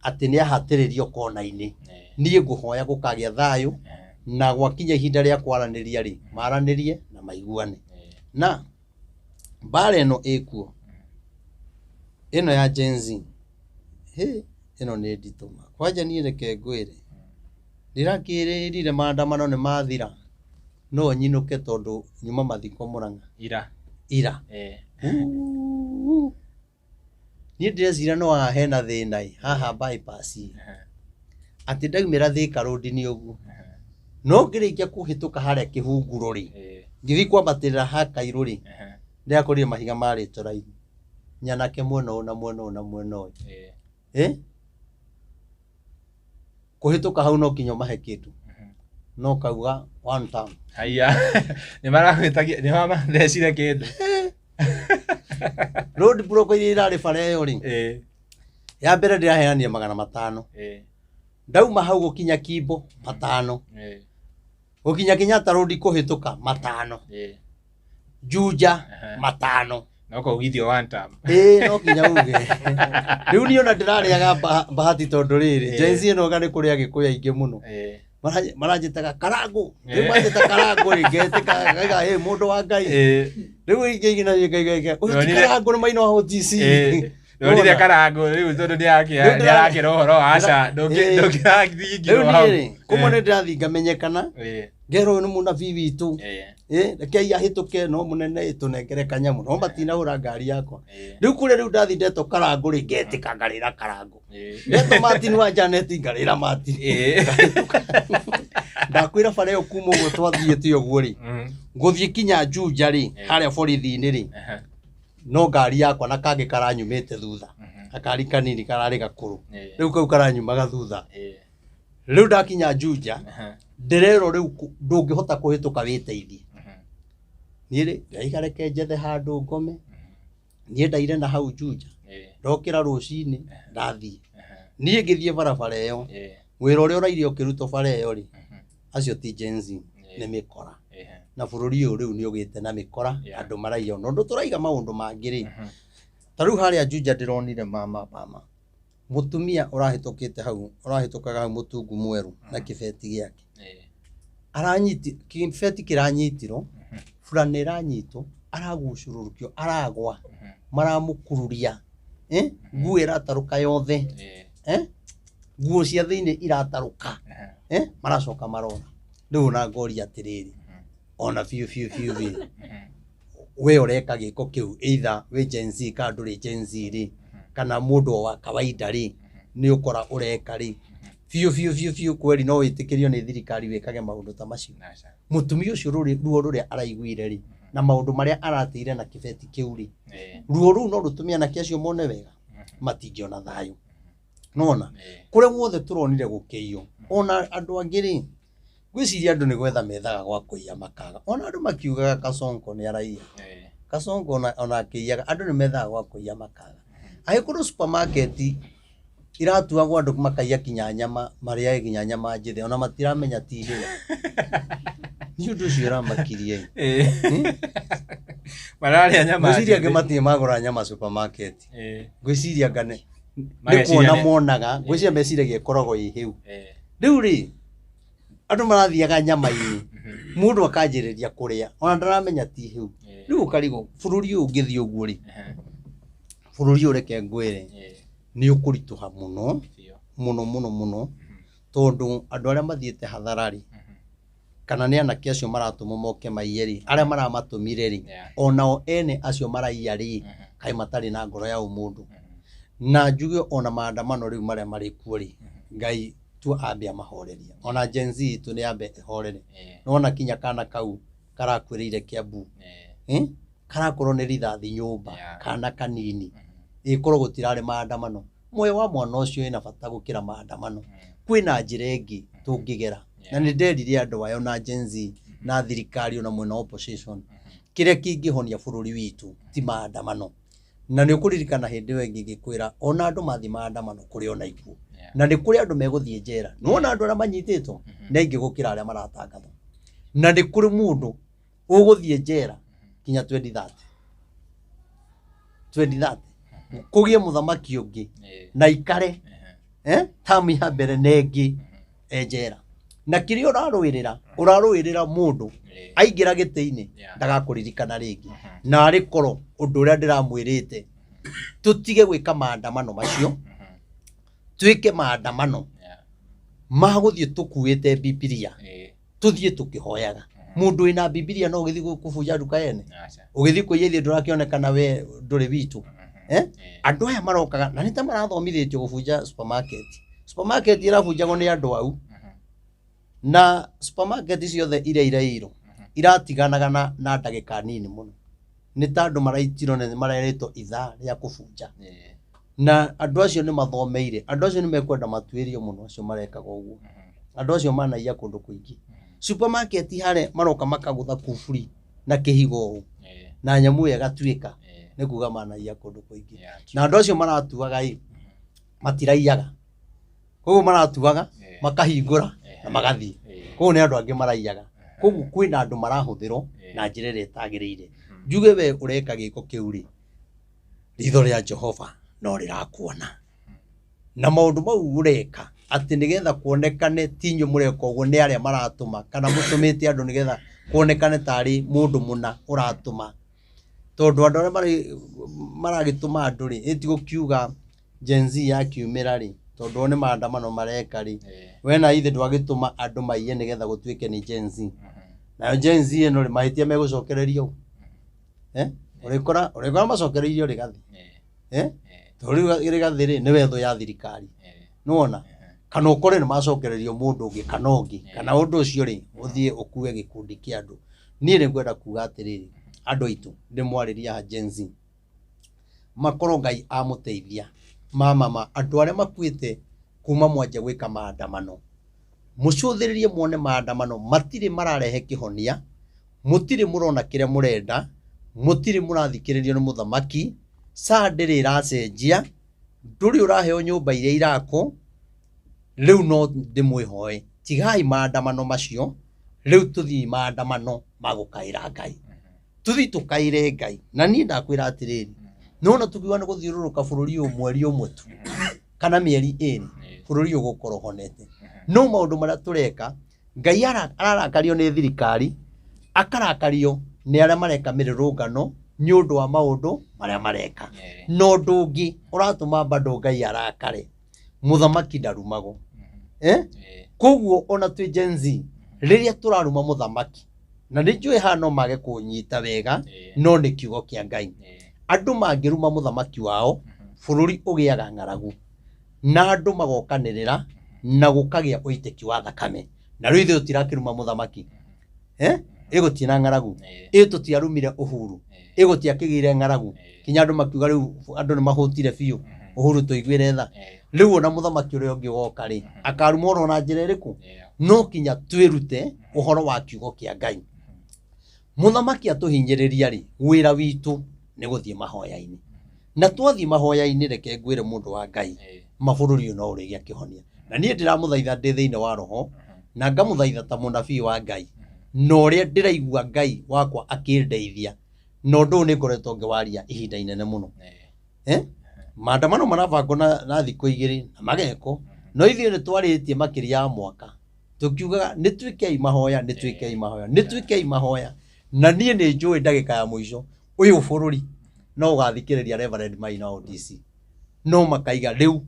atĩ nĩ ahatĩrĩrio kona-inĩ. Ĩĩ. Niĩ ngũhoya gũkagĩa thayũ Ĩĩ. na gwakinya ihinda rĩa kwaranĩria rĩ, maranĩrie na maiguane. Ĩĩ. Na mbara ĩno ĩkuo ĩno ya Gen Z hĩ ĩno nĩ nditũ ma. Kwanja niĩ reke ngwĩre ndĩrakĩrĩrire maandamano nĩ mathira no nyinũke tondũ nyuma mathiko Mũrang'a Ira. ira. Ĩĩ. Uuu. Niĩ ndĩreciria no haha hena thĩna ĩ haha bypass ĩ Ehe. atĩ ndaumĩra Thika Road nĩ ũguo Ehe. no ngĩrĩkia kũhĩtũka harĩa kĩhunguro rĩ Ĩĩ. ngĩthiĩ kwambatĩrĩra ha Kairũ rĩ Ehe. ndĩrakorire mahiga marĩtwo raini nyanake mwena ũyũ na mwena ũyũ na mwena ũyũ. Ĩĩ. Eh? Kũhĩtũka hau no nginya ũmahe kĩndũ Mhm. no kauga one time. Haiya. Nĩ maragwĩtagia nĩ mamathecire kĩndũ. Road block iria irarĩ bara ĩyo rĩ Ĩĩ. ya mbere ndĩraheanire 500 Ĩĩ. ndauma hau gũkinya Kimbo 500 Ĩĩ. gũkinya Kenyatta Road kũhĩtũka 500 Ĩĩ. Juja Ehe. 500 No kũugithio one time. ĩĩ no nginya uge rĩu niĩ ona ndĩrarĩaga bahati tondũ rĩrĩ Ĩĩ. Gen Z ĩno nĩ kũrĩ agĩkũyũ aingĩ mũno Ĩĩ. Maranjĩtaga karangũ rĩu Ĩĩ. manjĩta karangũ rĩ ngetĩka ngaiga ĩ mũndũ wa Ngai Ĩĩ. rĩu ingĩ na ngaiga ũyũ ti Ndonire- karangũ nĩ maina wa OTC Ĩĩ. Ndonire Wona? karangũ rĩu tondũ Rĩu nĩarakĩra ũhoro wa aca Ĩĩ. ndũngĩrathingirwo rĩu hau. niĩ rĩ kũmwe nĩ ndĩrathiĩ ngamenyekana Ĩĩ. ngerwo ũyũ nĩ mũnabii witũ Ĩĩ. ĩ rekei ahĩtũke no mũnene ĩ tũnengere kanyamũ no matinahũra ngari yakwa Ĩĩ. rĩu kũrĩa rĩu ndathiĩ ndetwo karangũ rĩ ngetĩka ngarĩra karangũ Ĩĩ. ndetwo Martin wa Janet ngarĩra Martin Ĩĩ. ndakwĩra bara ĩyo kuma ũguo twathiĩte ũguo rĩ Mm. ngũthiĩ kinya Juja rĩ Ĩĩ. harĩa borithi-inĩ rĩ Ehe. no ngari yakwa na kangĩ karanyumĩte thutha Mhm. gakari kanini kararĩ gakũrũ Ĩĩ. rĩu kau karanyumaga thutha Ĩĩ. rĩu ndakinya Juja Ehe. ndĩrerwo rĩu ndũngĩhota kũhĩtũka wĩteithie Mhm. niĩ rĩ ndaiga reke njethe handũ ngome niĩ ndaire na hau Juja Ĩĩ. ndokĩra rũcinĩ ndathiĩ Ehe. niĩ ngĩthiĩ barabara ĩyo Ĩĩ. wĩra ũrĩa ũraire ũkĩrutwo bara ĩyo rĩ Mhm. acio ti Gen Z Ĩĩ. nĩ mĩkora Ĩĩ. na bũrũri ũyũ rĩu nĩ ũgĩte na mĩkora Yeah. andũ maraiya ona ũndũ tũraiga maũndũ mangĩ rĩ Mhm. ta rĩu harĩa Juja ndĩronire mama mama mũtumia ũrahĩtũkĩte hau ũrahĩtũkaga hau mũtungu mwerũ na kĩbeti gĩake Ĩĩ. aranyiti kĩbeti kĩranyitirwo burana ĩranyitwo aragucũrũrũkio aragwa Mhm. maramũkururia eh? nguo ĩratarũka yothe Ĩĩ. eh? nguo cia thĩinĩ iratarũka Ehe. eh? maracoka marora rĩu ona ngoria atĩrĩrĩ ona biũ biũ biũ biũ Mhm. we ũreka gĩko kĩu either wĩ Gen Z kana ndũrĩ Gen Z rĩ kana mũndũ o wa kawaida rĩ nĩ ũkora ũreka rĩ biũ biũ biũ biũ kweri no wĩtĩkĩrio nĩ thirikari wĩkage maũndũ ta macio Aca. mũtumia ũcio ruo rũrĩa araiguire rĩ na maũndũ marĩa arateire na kĩbeti kĩu rĩ Ĩĩ. ruo rũu no rũtũme anake acio mone wega matingĩona thayũ nona Ĩĩ. kũrĩa guothe tũronire gũkĩiywo ona andũ angĩ rĩ ngwĩciria andũ nĩ gwetha methaga gwa kũiya makaga ona andũ makiugaga Kasongo nĩ araiya Ĩĩ. Kasongo ona akĩiyaga andũ nĩ methaga gwa kũiya makaga angĩkorwo supermarket iratuagwo andũ makaiya kinya nyama marĩage kinya nyama njĩthĩ ona matiramenya ti hĩu nĩ ũndũ ũcio ũramakirie Ĩĩ. Mararĩa nyama ngwĩciria angĩ njĩthĩ. matirĩ magũra nyama supermarket Ĩĩ. ngwĩciria ngane Nĩ Mageciria kuona monaga, ngwĩciria meciragia ĩkoragwo ĩ hĩu. Rĩu rĩ, andũ marathiaga nyama-inĩ, mũndũ akanjĩrĩria kũrĩa ona ndaramenya ti hĩu. Rĩu ũkarigwo bũrũri ũyũ ũngĩthiĩ ũguo rĩ, bũrũri ũyũ reke ngwĩre nĩ ũkũritũha mũno mũno mũno mũno, tondũ andũ arĩa mathiĩte hathara rĩ, kana nĩ anake acio maratũmwo moke maiye rĩ, arĩa maramatũmire rĩ, onao ene acio maraiya rĩ, kaĩ matarĩ na ngoro ya ũmũndũ. Na njuge ona maandamano rĩu marĩa marĩ kuo rĩ, Ngai tu ambe amahorerie. Ona Gen Z itũ nĩ ambe ĩhorere. Nĩwona kinya kana kau karakuĩrĩire Kiambu, karakorwo nĩ rithathi nyũmba, kana kanini, ĩkorwo gũtirarĩ maandamano. Muoyo wa mwana ũcio wĩna bata gũkĩra maandamano. Kwĩna njĩra ĩngĩ tũngĩgera. Na nĩ nderire andũ aya ona Gen Z na thirikari ona mwena wa opposition, kĩrĩa kĩngĩhonia bũrũri witũ ti maandamano. Na nĩ ũkũririkana hĩndĩ ĩyo ĩngĩ ngĩkwĩra ona andũ mathiĩ maandamano kũrĩ ona ikuũ. Na nĩ kũrĩ andũ megũthiĩ njera. Nĩwona andũ arĩa manyitĩtwo nĩ aingĩ gũkĩra arĩa maratangathwo. Na nĩ kũrĩ mũndũ ũgũthiĩ njera kinya 2030. 2030. Kũgĩe mũthamaki ũngĩ na ikare tamu ya mbere na ĩngĩ e njera. Na kĩrĩa ũrarũĩrĩra, ũrarũĩrĩra mũndũ aingĩra gĩtĩ-inĩ ndagakũririkana rĩngĩ. Na arĩ korwo ũndũ ũrĩa ndĩramwĩrĩte tũtige gwĩka maandamano macio, twĩke maandamano ma gũthiĩ tũkuĩte Bibilia, tũthiĩ tũkĩhoyaga. Mũndũ wĩna Bibilia no ũgĩthiĩ kũbunja nduka yene, ũgĩthiĩ kũiya ithuĩ ndũrakĩonekana we ndũrĩ witũ. Andũ aya marokaga na nĩ ta marathomithĩtio gũbunja supermarket. Supermarket ĩrabunjagwo nĩ andũ au, na supermarket ciothe iria iraiyirwo iratiganaga na ndagĩka nini mũno. Nĩ ta andũ maraitirwo na nĩ marerĩtwo ithaa rĩa kũbunja. Na andũ acio nĩ mathomeire, andũ acio nĩ mekwenda matuĩrio mũno acio marekaga ũguo. Andũ acio manaiya kũndũ kũingĩ. Supermarket harĩa maroka makagũtha kuburi na kĩhigo ũũ, na nyamũ ĩyo ĩgatuĩka, nĩ kuga manaiya kũndũ kũingĩ. Na andũ acio maratuaga ĩ, matiraiyaga. Koguo maratuaga, makahingũra na magathiĩ. Koguo nĩ andũ angĩ maraiyaga. Koguo kwĩna andũ marahũthĩrwo na njĩra ĩrĩa ĩtagĩrĩire. Njuge we ũreka gĩko kĩu rĩ, ritho rĩa Jehova no rĩrakuona. Na maũndũ mau ũreka atĩ nĩgetha kuonekane ti inyuĩ mũreka ũguo, nĩ arĩa maratũma kana mũtũmĩte andũ nĩgetha kuonekane tarĩ mũndũ mũna ũratũma. Tondũ andũ arĩa maragĩtũma andũ rĩ, ĩ ti gũkiuga Gen Z yakiumĩra rĩ, tondũ o nĩ maandamano mareka rĩ, we na ithe ndwagĩtũma andũ maiye nĩgetha gũtuĩke nĩ Gen Z. Nayo Gen Z ĩno rĩ, mahĩtia megũcokererio ũ? Ũrĩkora macokereirio Rigathĩ. Tondũ rĩu Rigathĩ rĩ, nĩwe thũ ya thirikari. Nĩwona? Kana ũkore nĩ macokererio mũndũ ũngĩ kana ũngĩ, kana ũndũ ũcio rĩ, ũthiĩ ũkue gĩkundi kĩa andũ. Niĩ nĩ ngwenda kuga atĩrĩrĩ, andũ aitũ, ndĩmwarĩria haha Gen Z, makorwo Ngai amũteithia, mamama, andũ arĩa makuĩte kuma mwanjia gwĩka maandamano, mũcũthĩrĩrie muone maandamano matirĩ mararehe kĩhonia, mũtirĩ mũrona kĩrĩa mũrenda, mũtirĩ mũrathikĩrĩrio nĩ mũthamaki, saa ndĩrĩ ĩracenjia, ndũrĩ ũraheo nyũmba iria irakwo, rĩu no ndĩmwĩhoe, tigai maandamano macio, rĩu tũthiĩ maandamano ma gũkaĩra Ngai. Tũthiĩ tũkaĩre Ngai. Na niĩ ndakwĩra atĩrĩrĩ, nĩwona tũkiuga nĩ gũthiũrũrũka bũrũri ũyũ mweri ũmwe tu, kana mĩeri ĩrĩ, bũrũri ũyũ ũgũkorwo ũhonete. No maũndũ marĩa tũreka, Ngai ararakario nĩ thirikari, akarakario nĩ arĩa mareka mĩrũrũngano nĩ ũndũ wa maũndũ marĩa mareka. Na ũndũ ũngĩ ũratũma bado Ngai arakare, mũthamaki ndarumagwo. Koguo ona twĩ Gen Z, rĩrĩa tũraruma mũthamaki, na nĩ njũĩ haha no mage kũnyita wega, no nĩ kiugo kĩa Ngai. Andũ mangĩruma mũthamaki wao, bũrũri ũgĩaga ng'aragu, na andũ magokanĩrĩra, na gũkagĩa ũitĩki wa thakame. Na rĩu ithuĩ tũtirakĩruma mũthamaki. Ĩ gũtirĩ na ng'aragu. Ĩ tũtiarumire Uhuru. Ĩ gũtiakĩgĩire ng'aragu. Kinya andũ makiuga rĩu andũ nĩ mahũtire biũ. Uhuru tũiguĩre tha. Rĩu ona mũthamaki ũrĩa ũngĩ woka rĩ, akaruma oro na njĩra ĩrĩkũ? No kinya twĩrute ũhoro wa kiugo kĩa Ngai. Mũthamaki atũhinyĩrĩria rĩ, wĩra witũ nĩ gũthiĩ mahoya-inĩ. Na twathiĩ mahoya-inĩ, reke ngwĩre mũndũ wa Ngai, mabũrũri ũyũ no ũrĩgĩa kĩhonia. Na niĩ ndĩramũthaitha ndĩ thĩinĩ wa roho, na ngamũthaitha ta mũnabii wa Ngai, na ũrĩa ndĩraigua Ngai wakwa akĩndeithia, na ũndũ ũyũ nĩ ngoretwo ngĩwaria ihinda inene mũno. Maandamano marabangwo na thikũ 2 na magekwo, no ithuĩ nĩ twarĩtie makĩria ya mwaka tũkiugaga nĩ twĩkei mahoya, nĩ twĩkei mahoya, nĩ twĩkei mahoya. Na niĩ nĩ njũĩ ndagĩka ya mũico ũyũ bũrũri no ũgathikĩrĩria Reverend Maina wa ODC, no makaiga rĩu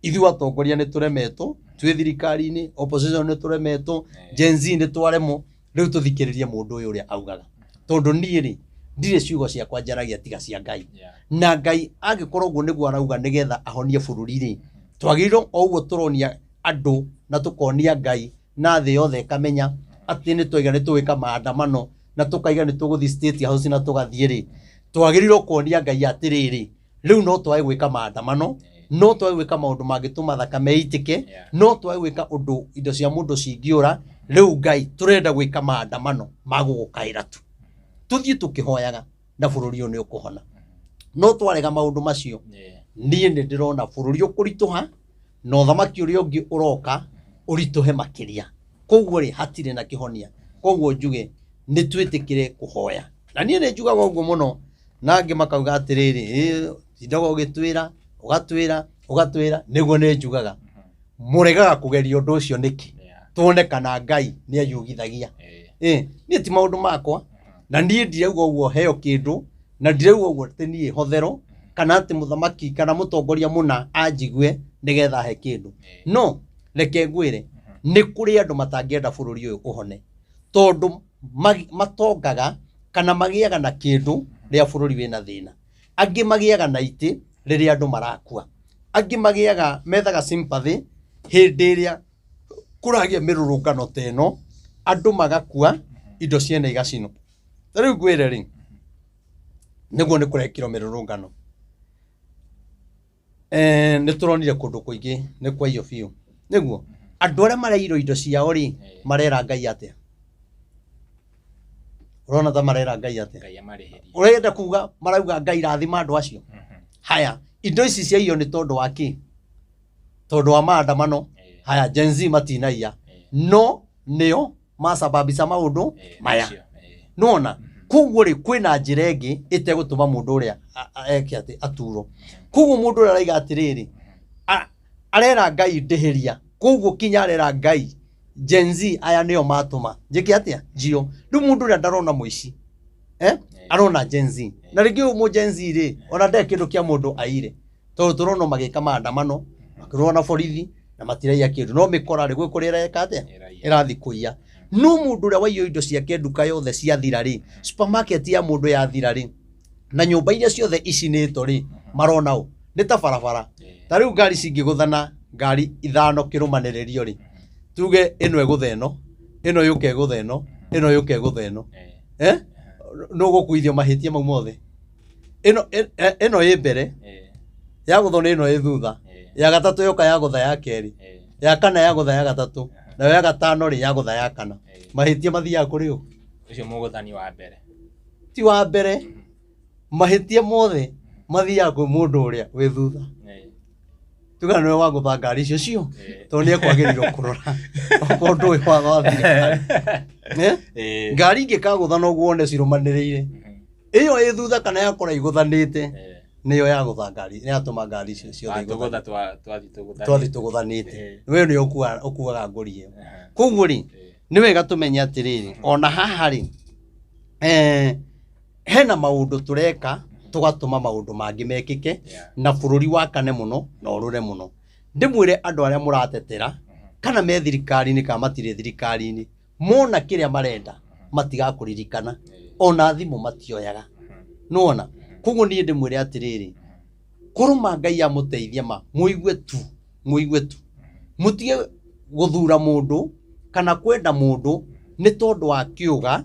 ithuĩ atongoria nĩ tũremetwo, twĩ thirikari-inĩ, opposition nĩ tũremetwo, Gen Z nĩ twaremwo, rĩu tũthikĩrĩrie mũndũ ũyũ ũrĩa augaga. Tondũ niĩ rĩ, ndirĩ ciugo ciakwa njaragia tiga cia Ngai. Na Ngai angĩkorwo ũguo nĩguo arauga nĩgetha ahonie bũrũri rĩ, twagĩrĩirwo o ũguo tũronia andũ na tũkonia Ngai na thĩ yothe ĩkamenya atĩ nĩ twaiga nĩ tũgwĩka maandamano na tũkaiga nĩ tũgũthiĩ State House na tũgathiĩ rĩ, twagĩrĩirwo kuonia Ngai atĩrĩrĩ, rĩu no twage gwĩka maandamano, no twage gwĩka maũndũ mangĩtũma thakame ĩitĩke, no twage gwĩka ũndũ indo cia mũndũ cingĩũra, rĩu Ngai tũrenda gwĩka maandamano ma gũgũkaĩra tu, tũthiĩ tũkĩhoyaga na bũrũri ũyũ nĩ ũkũhona. No twarega maũndũ macio, niĩ nĩ ndĩrona bũrũri ũkũritũha na ũthamaki ũrĩa ũngĩ ũroka ũritũhe makĩria. Koguo rĩ, hatirĩ na kĩhonia. Koguo njuge nĩ twĩtĩkĩre kũhoya. Na niĩ nĩ njugaga ũguo mũno, na angĩ makauga atĩrĩrĩ, tindaga ũgĩtwĩra, ũgatwĩra, ũgatwĩra, nĩguo nĩ njugaga. Mũregaga kũgeria ũndũ ũcio nĩkĩ? Tuone kana Ngai nĩ ayugithagia. Niĩ ti maũndũ makwa, na niĩ ndirauga ũguo heo kĩndũ, na ndirauga ũguo atĩ niĩ hotherwo, kana atĩ mũthamaki kana mũtongoria mũna anjigue nĩgetha he kĩndũ. No reke ngwĩre, nĩ kũrĩ andũ matangĩenda bũrũri ũyũ ũhone, tondũ matongaga kana magĩaga na kĩndũ rĩrĩa bũrũri wĩna thĩna. Angĩ magĩaga na itĩ rĩrĩa andũ marakua. Angĩ magĩaga methaga sympathy hĩndĩ ĩrĩa kũragĩa mĩrũrũngano ta ĩno, andũ magakua, indo ciene igacinwo. Ta rĩu ngwĩre rĩ, nĩguo nĩ kũrekirwo mĩrũrũngano. Nĩ tũronire kũndũ kũingĩ nĩ kwaiywo biũ. Nĩguo andũ arĩa maraiyirwo indo ciao rĩ, marera Ngai atĩa? Ũrona ta marera Ngai atĩa? Ũrenda kuga marauga Ngai rathima andũ acio? Haya, indo ici ciaiywo nĩ tondũ wa kĩ? Tondũ wa maandamano. Haya, Gen Z matinaiya, no nĩo macababisha maũndũ maya. Nĩwona? Koguo rĩ, kwĩna njĩra ĩngĩ ĩtegũtũma mũndũ ũrĩa eke atĩ aturwo. Koguo mũndũ ũrĩa araiga atĩrĩrĩ, arera Ngai ndĩhĩria. Koguo kinya arera Ngai Gen Z aya nĩo matũma njĩke atĩa? Njio. Rĩu mũndũ ũrĩa ndarona mũici, arona Gen Z. Na rĩngĩ ũyũ mũ Gen Z rĩ, ona ndarĩ kĩndũ kĩa mũndũ aire. Tondũ tũrona magĩka maandamano, makĩrũa na borithi na matiraiya kĩndũ. No mĩkora rĩ, gwĩ kũrĩa ĩreka atĩa? Ĩrathiĩ kũiya. No mũndũ ũrĩa waiywo indo ciake nduka yothe ciathira rĩ, supermarket ya mũndũ yathira rĩ, na nyũmba iria ciothe icinĩtwo rĩ, marona ũ? Nĩ ta barabara. Ta rĩu ngari cingĩgũthana ngari 5 kĩrũmanĩrĩrio rĩ, tuge ĩno ĩgũtha ĩno, ĩno yũke ĩgũtha ĩno, ĩno yũke ĩgũtha ĩno. Nũ ũgũkuithio mahĩtia mau mothe? Ĩno ĩ mbere, yagũthwo nĩ ĩno ĩ thutha, ya gatatũ yoka yagũtha ya kerĩ, ya kana yagũtha ya gatatũ, nayo ya gatano rĩ yagũtha ya kana. Mahĩtia mathiaga kũrĩ ũ? Ũcio mũgũthani wa mbere. Ti wa mbere, mahĩtia mothe mathiaga kwĩ mũndũ ũrĩa wĩ thutha. Tuga nĩwe wagũtha ngari icio cio, tondũ nĩ ekwagĩrĩirwo kũrora okorwo ndũĩ watho wa thirikari. Ngari ingĩkagũtha no ũguo wone cirũmanĩrĩire. Ĩyo ĩ thutha kana yakora igũthanĩte, nĩyo yagũtha ngari, nĩ yatũma ngari icio ciothe igũthane. Twathiĩ tũgũthanĩte. We nĩwe ũkuaga ngũri ĩyo. Koguo rĩ, nĩ wega tũmenye atĩrĩrĩ, ona haha rĩ, hena maũndũ tũreka tũgatũma maũndũ mangĩ mekĩke, na bũrũri wakane mũno na ũrũre mũno. Ndĩmwĩre andũ arĩa mũratetera, kana me thirikari-inĩ kana matirĩ thirikari-inĩ, mona kĩrĩa marenda matigakũririkana, ona thimũ matioyaga. Nĩwona? Koguo niĩ ndĩmwĩre atĩrĩrĩ, korwo ma Ngai amũteithia ma, mũigue tu, mũigue tu. Mũtige gũthura mũndũ kana kwenda mũndũ nĩ tondũ wa kĩũga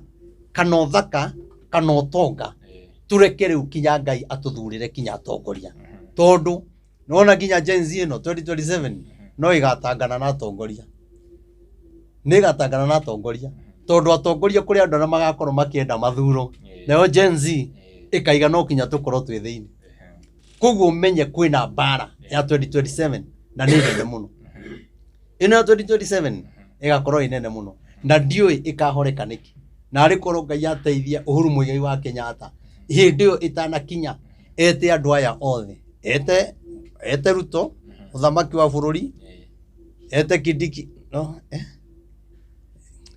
kana ũthaka kana ũtonga. Tũreke rĩu kinya Ngai atũthurĩre kinya atongoria. Tondũ nĩwona nginya Gen Z ĩno 2027 no ĩgatangana na atongoria. Nĩ ĩgatangana na atongoria. Tondũ atongoria kũrĩ andũ arĩa magakorwo makĩenda mathuro. Nayo Gen Z ĩkaiga no kinya tũkorwo twĩ thĩinĩ. Koguo ũmenye kwĩna mbara ya 2027 na nĩ nene mũno. Ĩno ya 2027 ĩgakorwo ĩ nene mũno na ndiũĩ ĩkahoreka nĩkĩ. Na arĩ korwo Ngai ateithia Uhuru Muigai wa Kenyatta hĩndĩ ĩyo ĩtanakinya, ete andũ aya othe, ete Ete Ruto mũthamaki wa bũrũri, ete Kindiki no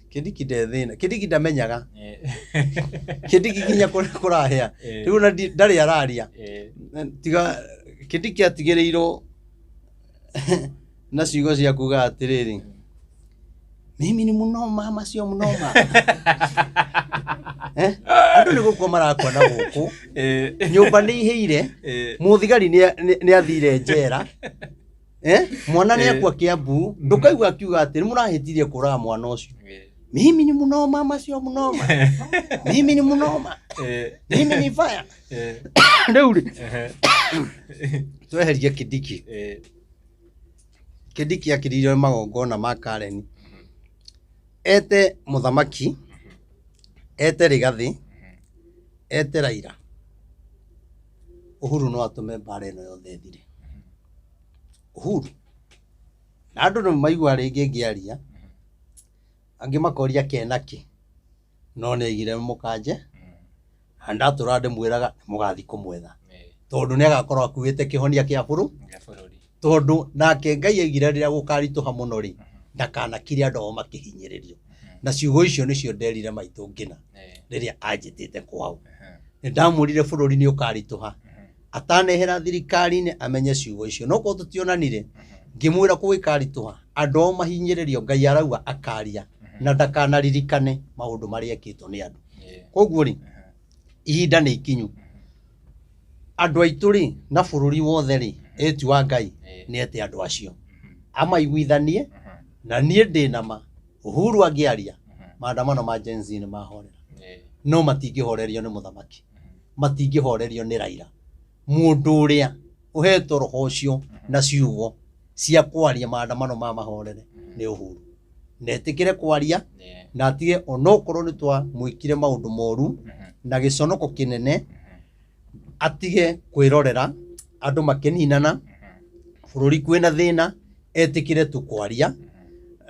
Kindiki ndethĩna, Kindiki ndamenyaga, Kindiki nginya kũrĩa kũrahĩa rĩu ona ndarĩ araria. Tiga Kindiki atigĩrĩirwo na ciugo cia kuga atĩrĩrĩ, mimi ni mũnoma ama sio mũnoma. Andũ nĩ gũkua marakua na gũkũ, nyũmba nĩ ihĩire, mũthigari nĩ athire njera, mwana nĩ akua Kiambu, ndũkaigua akiuga atĩ nĩ mũrahĩtirie kũraga mwana ũcio. Mimi ni mũnoma ama sio mũnoma, mimi ni mũnoma, mimi ni fire. Rĩu rĩ, tweherie Kindiki. Kindiki akĩrĩirio magongona ma Karen, ete mũthamaki, ete Rigathi, ete Raila. Uhuru no atũme mbara ĩno yothe ĩthire. Uhuru na andũ nĩ maigua rĩngĩ ngĩaria, angĩ makoria kena kĩ, no nĩ aigire mũkanje, na ndatũra ndĩmwĩraga mũgathiĩ kũmwetha, tondũ nĩ agakorwo akuĩte kĩhonia kĩa bũrũri, tondũ nake Ngai aigire rĩrĩa gũkaritũha mũno rĩ, ndakanakire andũ ao makĩhinyĩrĩrio. Na ciugo icio nĩcio nderire maitũ ngina rĩrĩa anjĩtĩte kwao. Nĩ ndamwĩrire bũrũri nĩ ũkaritũha, atanehera thirikari-inĩ amenye ciugo icio. No korwo tũtionanire, ngĩmwĩra kũgĩkaritũha, andũ ao mahinyĩrĩrio, Ngai arauga akaria na ndakanaririkane maũndũ marĩa ekĩtwo nĩ andũ. Koguo rĩ, ihinda nĩ ikinyu. Andũ aitũ rĩ, na bũrũri wothe rĩ, ĩti wa Ngai nĩ ete andũ acio amaiguithanie, na niĩ ndĩ na ma Uhuru angĩaria maandamano ma Gen Z nĩ mahorera, no matingĩhorerio nĩ mũthamaki, matingĩhorerio nĩ Raila. Mũndũ ũrĩa ũhetwo roho ũcio na ciugo cia kwaria maandamano ma mahorere nĩ Uhuru. Na etĩkĩre kwaria na atige, onokorwo nĩ twamwĩkire maũndũ moru na gĩconoko kĩnene, atige kwĩrorera andũ makĩninana, bũrũri kwĩna thĩna, etĩkĩre tu kwaria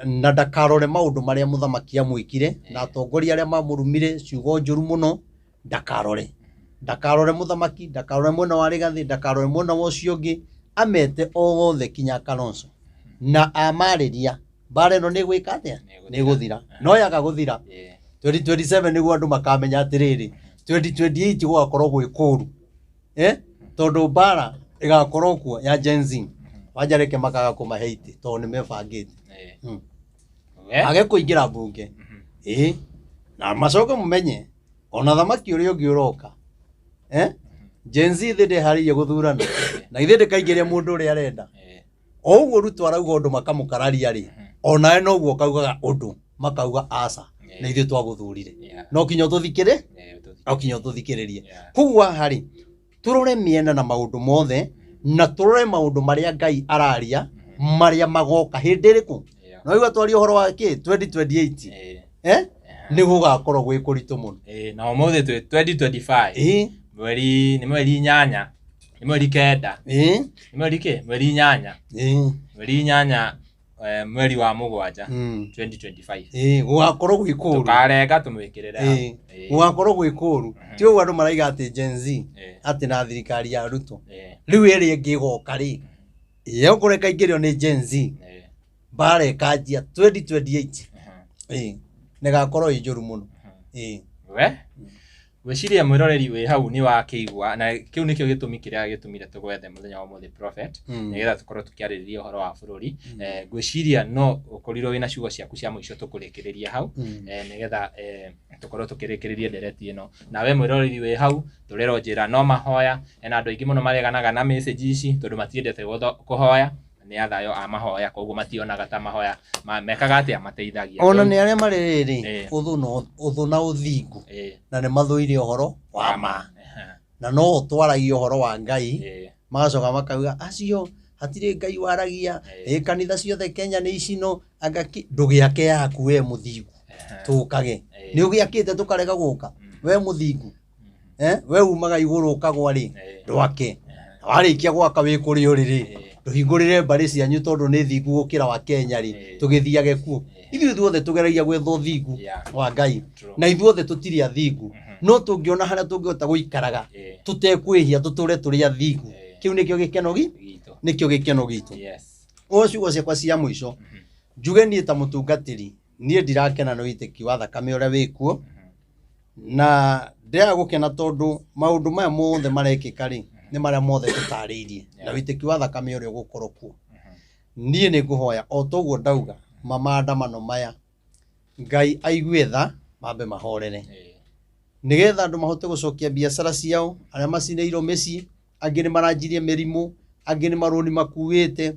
na ndakarore maũndũ marĩa mũthamaki amwĩkire na atongoria arĩa mamũrumire ciugo njũru mũno. Ndakarore mũthamaki, ndakarore mwena wa Rigathi, ndakarore mwena wa ũcio ũngĩ, amete othe kinya Kalonzo na amarĩria mbara ĩno nĩ gwĩka atĩa, nĩ gũthira. No yaga gũthira 2027 nĩguo andũ makamenya atĩrĩrĩ, 2028 gũgakorwo gwĩ kũru, tondũ mbara ĩgakorwo kuo ya Gen Z. Wanja reke makaga kũmahe itĩ tondũ nĩ mebangĩte. Age kũingĩra mbunge, ĩĩ, na macoke mũmenye ona thamaki ũrĩa ũngĩ ũroka, Gen Z thĩ ndĩharĩirie gũthurana na ithuĩ ndĩkaingĩria mũndũ ũrĩa arenda. O ũguo Ruto arauga ũndũ makamũkararia rĩ, onawe noguo kaugaga ũndũ makauga aca, na ithuĩ twagũthurire, no kinya ũtũthikĩrĩ, no kinya ũtũthikĩrĩrie. Koguo haha rĩ, tũrore mĩena na maũndũ mothe, na tũrore maũndũ marĩa Ngai araria marĩa magoka hĩndĩ ĩrĩkũ. No igua twaria ũhoro wa kĩ 2028, nĩ gũgakorwo gwĩ kũritũ mũno. Na ũmũthĩ twĩ 2025, mweri nĩ mweri 8, nĩ mweri 9, nĩ mweri kĩ, mweri 8, mweri 8, mweri wa 7, 2025. Gũgakorwo gwĩ kũru. Tũkarenga tũmwĩkĩrĩre hau. Gũgakorwo gwĩ kũru. Ti ũguo andũ maraiga atĩ Gen Z atĩ na thirikari ya Ruto, rĩu ĩrĩa ĩngĩ ĩgoka rĩ, yokorwo ĩkaingĩrio nĩ Gen Z, mbara ĩkanjia 2028, nĩgakorwo ĩ njũru mũno. We gwĩciria mwĩroreri wĩ hau nĩ wakĩigua, na kĩu nĩkĩo gĩtũmi kĩrĩa gĩtũmire tũgwethe mũthenya wa ũmũthĩ prophet, nĩgetha tũkorwo tũkĩarĩrĩria ũhoro wa bũrũri. Ngwĩciria no ũkorirwo wĩna ciugo ciaku cia mũico tũkũrĩkĩrĩria hau, nĩgetha tũkorwo tũkĩrĩkĩrĩria ndereti ĩno. Nawe mwĩroreri wĩ hau, tũrerwo njĩra no mahoya. Hena andũ aingĩ mũno mareganaga na message ici tondũ matiendete kũhoya, nĩ athayo a mahoya, koguo mationaga ta mahoya mekaga atĩa, mateithagia. Ona nĩ arĩa marĩ rĩrĩ, ũthũ na ũthingu, na nĩ mathũire ũhoro wa ma, na no ũtwaragia ũhoro wa Ngai, magacoka makauga acio hatirĩ Ngai waragia, ĩ kanitha ciothe Kenya nĩ icino anga ndũgĩake yaku we mũthingu, tũkage nĩ ũgĩakĩte tũkarega gũka we mũthingu, we umaga igũrũ ũkagwa rĩ, ndwake warĩkia gwaka wĩ kũrĩa ũrĩ rĩ, ndũhingũrĩre mbarĩ cianyu tondũ nĩ thingu gũkĩra wa Kenya rĩ, tũgĩthiage kuo. Ithuĩ ithuothe tũgeragia gwetha ũthingu wa Ngai, na ithuothe tũtirĩ athingu, no tũngĩona harĩa tũngĩhota gũikaraga tũtekwĩhia, tũtũre tũrĩ athingu. Kĩu nĩkĩo gĩkeno gi Gitũ. Nĩkĩo gĩkeno gitũ. Yes. O ciugo ciakwa cia mũico, njuge niĩ ta mũtungatĩri, niĩ ndirakena nĩ wĩitĩki wa thakame ũrĩa wĩkuo, na ndĩraga gũkena tondũ maũndũ maya mothe marekĩka rĩ, nĩ marĩa mothe tũtarĩirie na wĩitĩki wa thakame ũrĩa ũgũkorwo kuo. Niĩ nĩ ngũhoya o toguo ndauga, maandamano maya Ngai aigue tha, mambe mahorere, nĩgetha andũ mahote gũcokia biacara ciao, arĩa macinĩirwo mĩciĩ, angĩ nĩ maranjirie mĩrimũ, angĩ nĩ marũni makuĩte.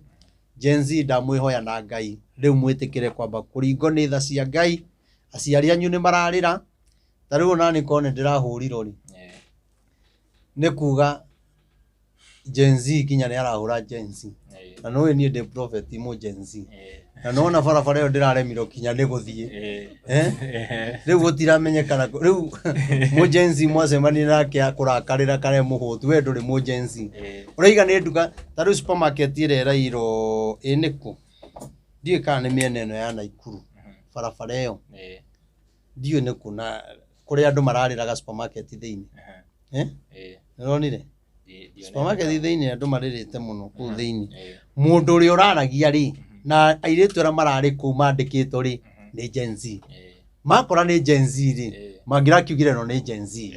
Gen Z, ndamwĩhoya na Ngai, rĩu mwĩtĩkĩre kwamba kũringwo nĩ tha cia Ngai. Aciari anyu nĩ mararĩra. Ta rĩu ona niĩ korwo nĩ ndĩrahũrirwo rĩ, nĩ kuga Gen Z nginya nĩ arahũra Gen Z. Na nĩũĩ niĩ ndĩ prophet mũ Gen Z. Na nĩwona barabara ĩyo ndĩraremirwo kinya nĩ gũthiĩ. Eh? Rĩu gũtiramenyekana rĩu mũ Gen Z mwacemania nake akũrakarĩra kana e mũhũtu, we ndũrĩ mũ Gen Z. Ũraiga nĩ nduka ta rĩu supermarket ĩrĩa ĩrairwo ĩ nĩkũ, ndiũĩ kana nĩ mĩena ĩno ya Naikuru, barabara ĩyo ndiũĩ nĩkũ, na kũrĩa andũ mararĩraga supermarket thĩinĩ. Eh? Nĩũronire supermarket thĩinĩ andũ marĩrĩte mũno kũu thĩinĩ? Mũndũ ũrĩa ũraragia rĩ, na airĩtu arĩa mararĩ kũu mandĩkĩtwo rĩ, nĩ Gen Z. Makora nĩ Gen Z rĩ, mangĩrakiugire ĩno nĩ Gen Z.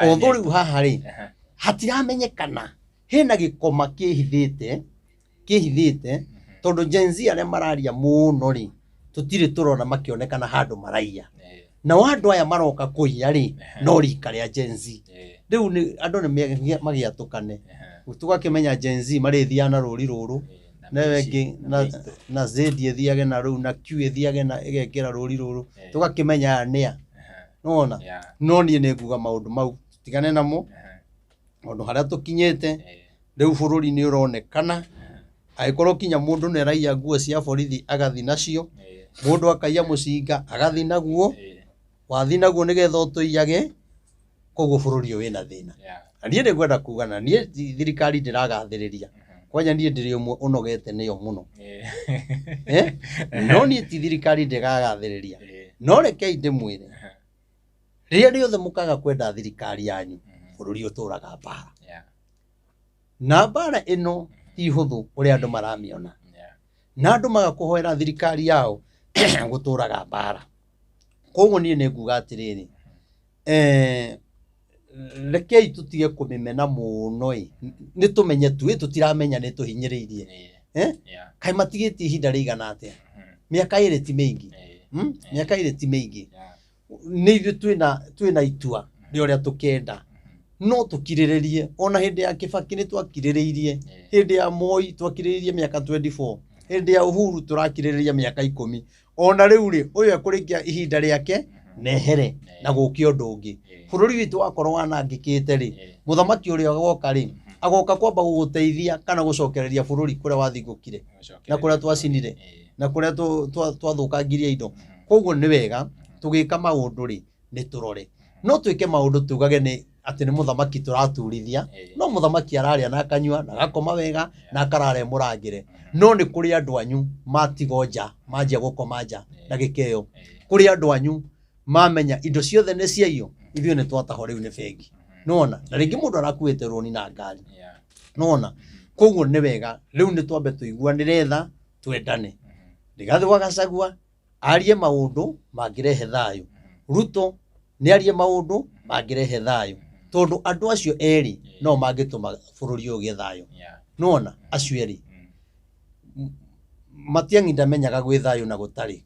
Although rĩu haha rĩ, hatiramenyekana hena gĩkoma kĩhithĩte kĩhithĩte, tondũ Gen Z arĩa mararia mũno rĩ, tũtirĩ tũrona makĩonekana handũ maraiya. Nao andũ aya maroka kũiya rĩ, no rika rĩa Gen Z. Rĩu nĩ andũ nĩ magĩatũkane, tũgakĩmenya Gen Z marĩthiaga na rũri rũrũ, nayo ĩngĩ na Z ĩthiage na rũu, na Q ĩthiage na ĩgekĩra rũri rũrũ, tũgakĩmenya aya nĩa nĩwona. No niĩ nĩ nguga maũndũ mau tũtigane namo, tondũ harĩa tũkinyĩte rĩu bũrũri nĩ ũronekana. Angĩkorwo kinya mũndũ nĩ araiya nguo cia borithi agathi nacio, mũndũ akaiya mũcinga agathi naguo, wathi naguo nĩgetha ũtũiyage, koguo bũrũri ũyũ wĩna thĩna. Na niĩ nĩ ngwenda kuga, na niĩ thirikari ndĩragathĩrĩria kwanja, niĩ ndĩrĩ ũmwe ũnogete nĩyo mũno. Eh? No niĩ ti thirikari ndĩragathĩrĩria, no rekei ndĩmwĩre, rĩrĩa rĩothe mũkaga kwenda thirikari yanyu, bũrũri ũtũraga mbara. Na mbara ĩno ti hũthũ ũrĩa andũ maramĩona, na andũ maga kũhoera thirikari yao, gũtũraga mbara. Koguo niĩ nĩ nguga atĩrĩrĩ, rekei tũtige kũmĩmena mũno ĩ, nĩ tũmenye tu ĩ, tũtiramenya nĩ tũhinyĩrĩirie. Eh? Kaĩ matigĩtie ihinda rĩigana atĩa? Mĩaka 2 ti mĩingĩ. Mĩaka 2 ti mĩingĩ. Nĩ ithuĩ twĩna itua rĩa ũrĩa tũkenda, no tũkirĩrĩrie. Ona hĩndĩ ya Kibaki nĩ twakirĩrĩirie, hĩndĩ ya Moi twakirĩrĩirie mĩaka 24, hĩndĩ ya Uhuru tũrakirĩrĩria mĩaka 10. Ona rĩu rĩ, ũyũ ekũrĩkia ihinda rĩake nehere na gũke ũndũ ũngĩ. Bũrũri witũ wakorwo wanangĩkĩte rĩ, mũthamaki ũrĩa agoka rĩ, agoka kwamba gũgũteithia kana gũcokereria bũrũri kũrĩa wathingũkire na kũrĩa twacinire na kũrĩa twathũkangirie indo. Koguo nĩ wega tũgĩka maũndũ rĩ, nĩ tũrore. No twĩke maũndũ tugage nĩ atĩ nĩ mũthamaki tũraturithia, no mũthamaki ararĩa na akanyua na agakoma wega na akarara e mũrangĩre, no nĩ kũrĩ andũ anyu matigwo nja, manjia gũkoma nja ndagĩka ĩyo. Kũrĩ andũ anyu mamenya indo ciothe nĩ ciaiywo, ithuĩ nĩ twatahwo rĩu nĩ bengi, nĩwona, na rĩngĩ mũndũ arakuĩte rũni na ngari, nĩwona. Koguo nĩ wega rĩu nĩ twambe tũiguanĩre tha, twendane. Rigathĩ wa Gachagua arie maũndũ mangĩrehe thayũ, Ruto nĩ arie maũndũ mangĩrehe thayũ, tondũ andũ acio erĩ no mangĩtũma bũrũri ũyũ ũgĩe thayũ. Nĩwona acio erĩ, Matiang'i ndamenyaga gwĩ thayũ na gũtarĩ.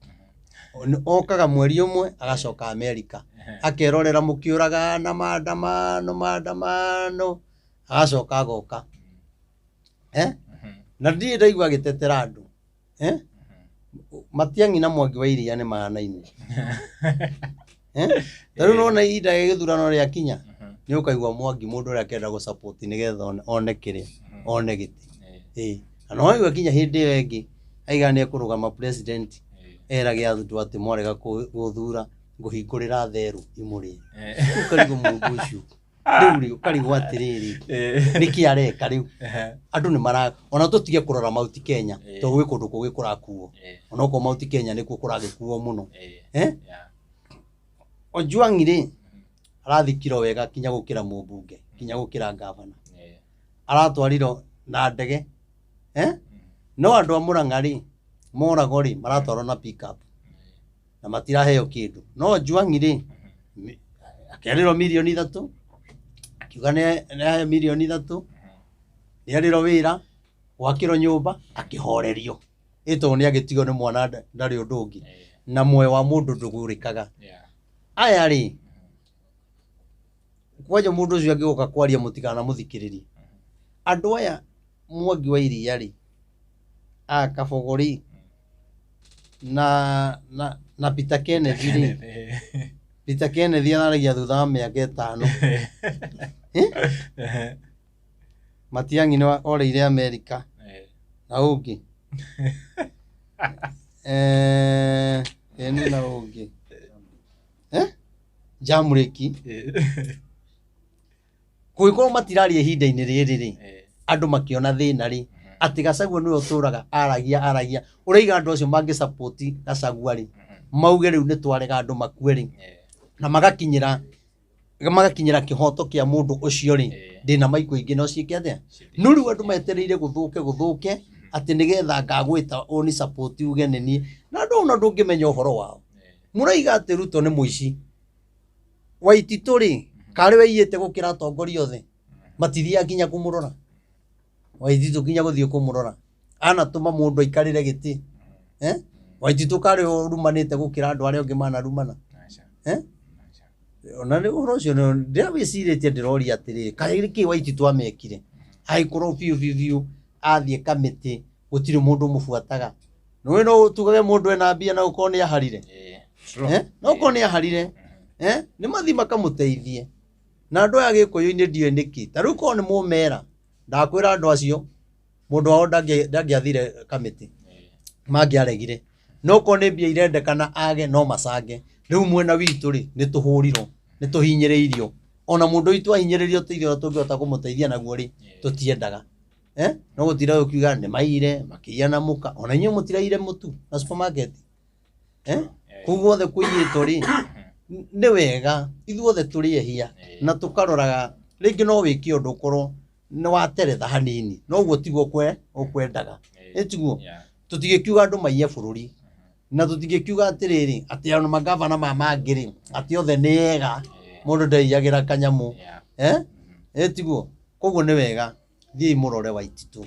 Okaga mweri ũmwe agacoka Amerika, akerorera mũkĩũraga na maandamano maandamano, agacoka agoka. Eh? Na ndirĩ ndaigua agĩtetera andũ. Eh? Matiang'i na Mwangi wa Iria nĩ mahanaine. Eh? Ta rĩu nĩwona ihinda rĩa gĩthurano rĩakinya, nĩ ũkaigua Mwangi mũndũ ũrĩa akĩenda gũ support nĩgetha one kĩrĩa, one gĩtĩ. Ĩĩ. Na no waigua kinya hĩndĩ ĩyo ĩngĩ aiga nĩ ekũrũgama president, erage andũ atĩ mwarega gũthura ngũhingũrĩra therũ imũrĩe. Ũkarigwo mũndũ ũcio rĩu rĩ, ũkarigwo atĩrĩrĩ, nĩkĩ areka rĩu? Andũ nĩ mara ona tũtige kũrora Mount Kenya, tondũ gwĩ kũndũ kũngĩ kũrakuo, onokorwo Mount Kenya nĩkuo kũragĩkuo mũno. Eh? Ojwang rĩ, arathikirwo wega kinya gũkĩra mũmbunge, kinya gũkĩra ngavana. Aratwarirwo na ndege. Eh? No andũ a Murang'a rĩ, moragwo rĩ, maratwarwo na pick-up na matiraheo kĩndũ. No Ojwang rĩ, akĩarĩrwo 3 mirioni, akiuga nĩ aheo 3 mirioni, nĩ arĩrwo wĩra, gwakĩrwo nyũmba, akĩhorerio. Ĩ tondũ nĩ agĩtigwo nĩ mwana ndarĩ ũndũ ũngĩ. Na muoyo wa mũndũ ndũgũrĩkaga. Aya rĩ, kwanja mũndũ ũcio angĩgoka kwaria mũtikanamũthikĩrĩrie. Andũ aya Mwangi wa Iria rĩ, a Kabogo rĩ, na Peter Kenneth rĩ, Peter Kenneth araragia thutha wa mĩaka 5. Eh? Matiang'i nĩ orĩire Amerika na ũngĩ. Eh, ĩni na ũngĩ. Eh? Jamreki. Kũngĩkorwo matiraria ihinda-inĩ rĩrĩ rĩ, andũ makĩona thĩna rĩ, atĩ Gachagua nĩwe ũtũraga aragia aragia, ũraiga andũ acio mangĩ support Gachagua rĩ, mauge rĩu nĩ twarega andũ makue rĩ, na magakinyĩra kĩhoto kĩa mũndũ ũcio rĩ, ndĩna maikũ ingĩ no ciĩke atĩa? No rĩu andũ metereire gũthũke gũthũke atĩ nĩgetha ngagwĩta ũni support uge nĩ niĩ, na andũ ona ndũngĩmenya ũhoro wao. Mũraiga atĩ Ruto nĩ mũici. Waititũ rĩ, karĩ we aiyĩte gũkĩra atongoria othe, matithiaga nginya kũmũrora. Waititũ nginya gũthiĩ kũmũrora. Anatũma mũndũ aikarĩre gĩtĩ. Eh? Waititũ karĩ ũrumanĩte gũkĩra andũ arĩa angĩ manarumana. Eh? Ona nĩ ũhoro ũcio ndĩrawĩcirĩtie ndĩroria atĩrĩrĩ, kaĩ nĩkĩ Waititũ amekire? Agĩkorwo biũ biũ biũ athiĩ kamĩtĩ gũtirĩ mũndũ ũmũbuataga. Nĩũĩ no tugage mũndũ ena mbia na ũkorwo nĩ aharire. Eh? No ũkorwo nĩ aharire. Eh? Nĩ mathiĩ makamũteithie. Na andũ aya gĩkũyũ-inĩ ndiũĩ nĩkĩ. Ta rĩu korwo nĩ mũmera, ndakwĩra andũ acio mũndũ wao ndangĩathire kamĩtĩ. Mangĩaregire. No korwo nĩ mbia irendekana age no macange. Rĩu mwena witũ rĩ, nĩ tũhũrirwo, nĩ tũhinyĩrĩirio. Ona mũndũ witũ ahinyĩrĩrio ũteithio ũrĩa tũngĩhota kũmũteithia naguo rĩ, tũtiendaga. Eh? No gũtinda ũkiuga nĩ maiyire, makĩiya na mũka. Ona inyuĩ mũtiraiyire mũtu na supermarket. Eh? Kũu guothe kũiyĩtwo rĩ, nĩ wega ithuothe tũrĩ ehia na tũkaroraga rĩngĩ no wĩke ũndũ ũkorwo nĩ wateretha hanini no ũguo tiguo ũkwendaga. Ĩ tiguo? Tũtingĩkiuga andũ maiye bũrũri na tũtingĩkiuga atĩrĩrĩ atĩ ona magavana ma mangĩ rĩ atĩ othe nĩ ega mũndũ ndeiyagĩra kanyamũ. Eh? Ĩ tiguo? Koguo nĩ wega thiĩi mũrore Waititũ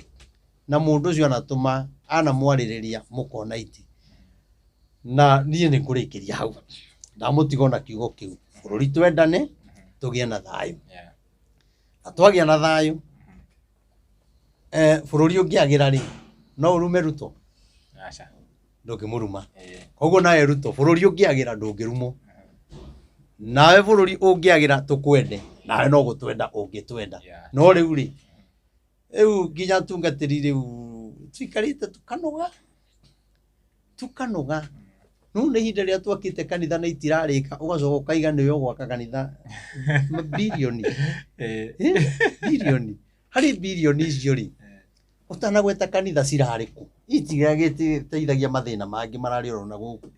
na mũndũ ũcio anatũma anamwarĩrĩria mũkona itĩ. Na niĩ nĩ ngũrĩkĩria hau ndamũtiga na kiugo kĩu, bũrũri twendane tũgĩe na thayũ, na twagĩa na thayũ bũrũri ũngĩagĩra rĩ no ũrume Ruto? Ndũngĩmũruma. Koguo nawe Ruto, bũrũri ũngĩagĩra ndũngĩrumwo, nawe bũrũri ũngĩagĩra tũkwende, nawe no gũtwenda ũngĩtwenda. No rĩu rĩ, rĩu nginya atungatĩri rĩu tuikarĩte tukanoga tukanoga. No nĩ ihinda rĩrĩa twakĩte kanitha na itirarĩka, ũgacoka ũkaiga nĩwe ũgwaka kanitha birioni. Birioni harĩ birioni icio rĩ, ũtanagweta kanitha cirarĩ kũ, itigagĩteithagia mathĩna mangĩ mararĩ oro na gũkũ.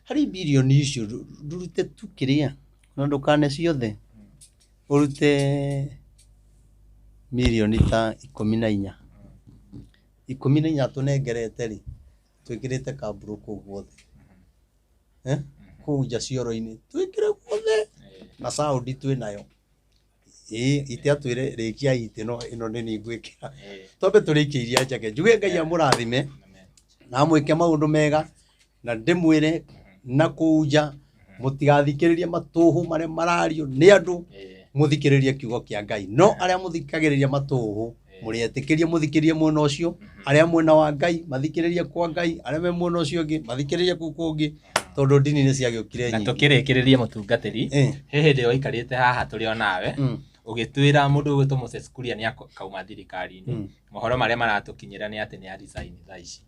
Harĩ birioni icio ndũrute tu kĩrĩa na ndũkane ciothe, ũrute mirioni ta 14, 14 tũnengerete rĩ, twĩkĩrĩte kamburu kũu guothe. Eh? Kũu nja cioro-inĩ twĩkĩre guothe na sound twĩnayo. Ĩĩ ite atwĩre rĩkia itĩ no ĩno nĩ niĩ ngwĩkĩra. Twambe tũrĩkie iria njake, njuge Ngai amũrathime na amwĩke maũndũ mega, na ndĩmwĩre na kũu nja mũtigathikĩrĩrie matũhũ marĩa marario nĩ andũ, mũthikĩrĩrie kiugo kĩa Ngai. No arĩa mũthikagĩrĩria matũhũ mũrĩ etĩkĩrie mũthikĩrĩrie mwena ũcio, arĩa mwena wa Ngai mathikĩrĩrie kwa Ngai, arĩa me mwena ũcio ũngĩ mathikĩrĩrie kũu kũngĩ, tondũ ndini nĩ ciagĩũkire Na nyingĩ. Tũkĩrĩkĩrĩrie, mũtungatĩri, he hĩndĩ waikarĩte haha tũrĩ o nawe, ũgĩtwĩra mũndũ ũgwĩtwo Moses Kuria nĩ akauma thirikari-inĩ. Mohoro marĩa maratũkinyĩra nĩ atĩ nĩ a resign thaa ici.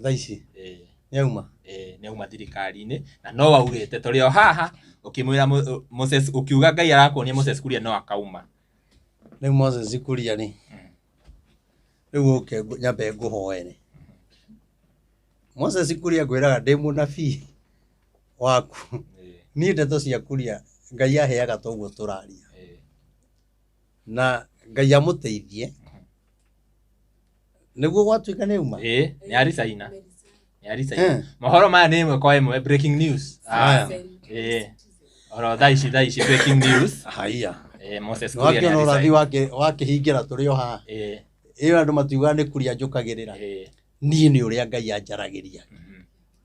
Thaa ici? Ĩĩ. Nĩ auma? Ĩĩ, nĩ auma thirikari-inĩ, na no waugĩte tũrĩ o haha ũkĩmwĩra Moses, ũkiuga Ngai arakuonia Moses Kuria no akauma. Rĩu Moses Kuria rĩ, rĩu ũke nyambe ngũhoere. Moses Kuria, ngwĩraga ndĩ mũnabii waku, niĩ ndeto cia Kuria Ngai aheaga toguo tũraria. Na Ngai amũteithie nĩguo gwatuĩka nĩ uma. Ĩĩ, nĩ aricaina, nĩ aricaina. Eh. Mohoro maya nĩ ĩmwe kwa ĩmwe, breaking news. Haya. Ĩĩ, oro thaa ici breaking news. Haiya. Ĩĩ, Moses Kuria nĩ Nĩwakĩona ũrathi aricaina. Wakĩhingĩra tũrĩ o haha. Ĩyo andũ matiugaga nĩ kuria njũkagĩrĩra. Niĩ nĩ ũrĩa Ngai anjaragĩria.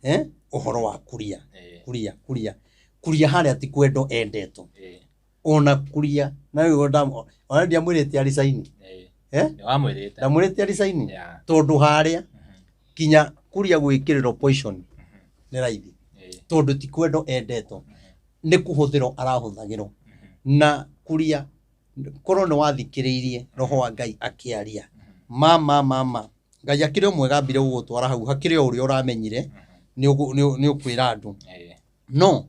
Eh? Ũhoro wa kuria. Kuria, kuria. Kuria harĩa ti kwendo endetwo. Ona kuria na rĩu ona ndiamwĩrĩte aricaini. Eh? Nĩ wamwĩrĩte. Ndamwĩrĩte aricaini. Yeah. Tondũ harĩa kinya kuria gwĩkĩrĩrwo poison nĩ raithi. Tondũ ti kwendo endetwo. Nĩ kũhũthĩrwo arahũthagĩrwo. Na kuria korwo nĩ wathikĩrĩirie roho wa Ngai akĩaria mama mama Ngai akĩrĩ o mwega ambire gũgũtwara hau hakĩrĩ o ũrĩa ũramenyire nĩ ũkwĩra andũ no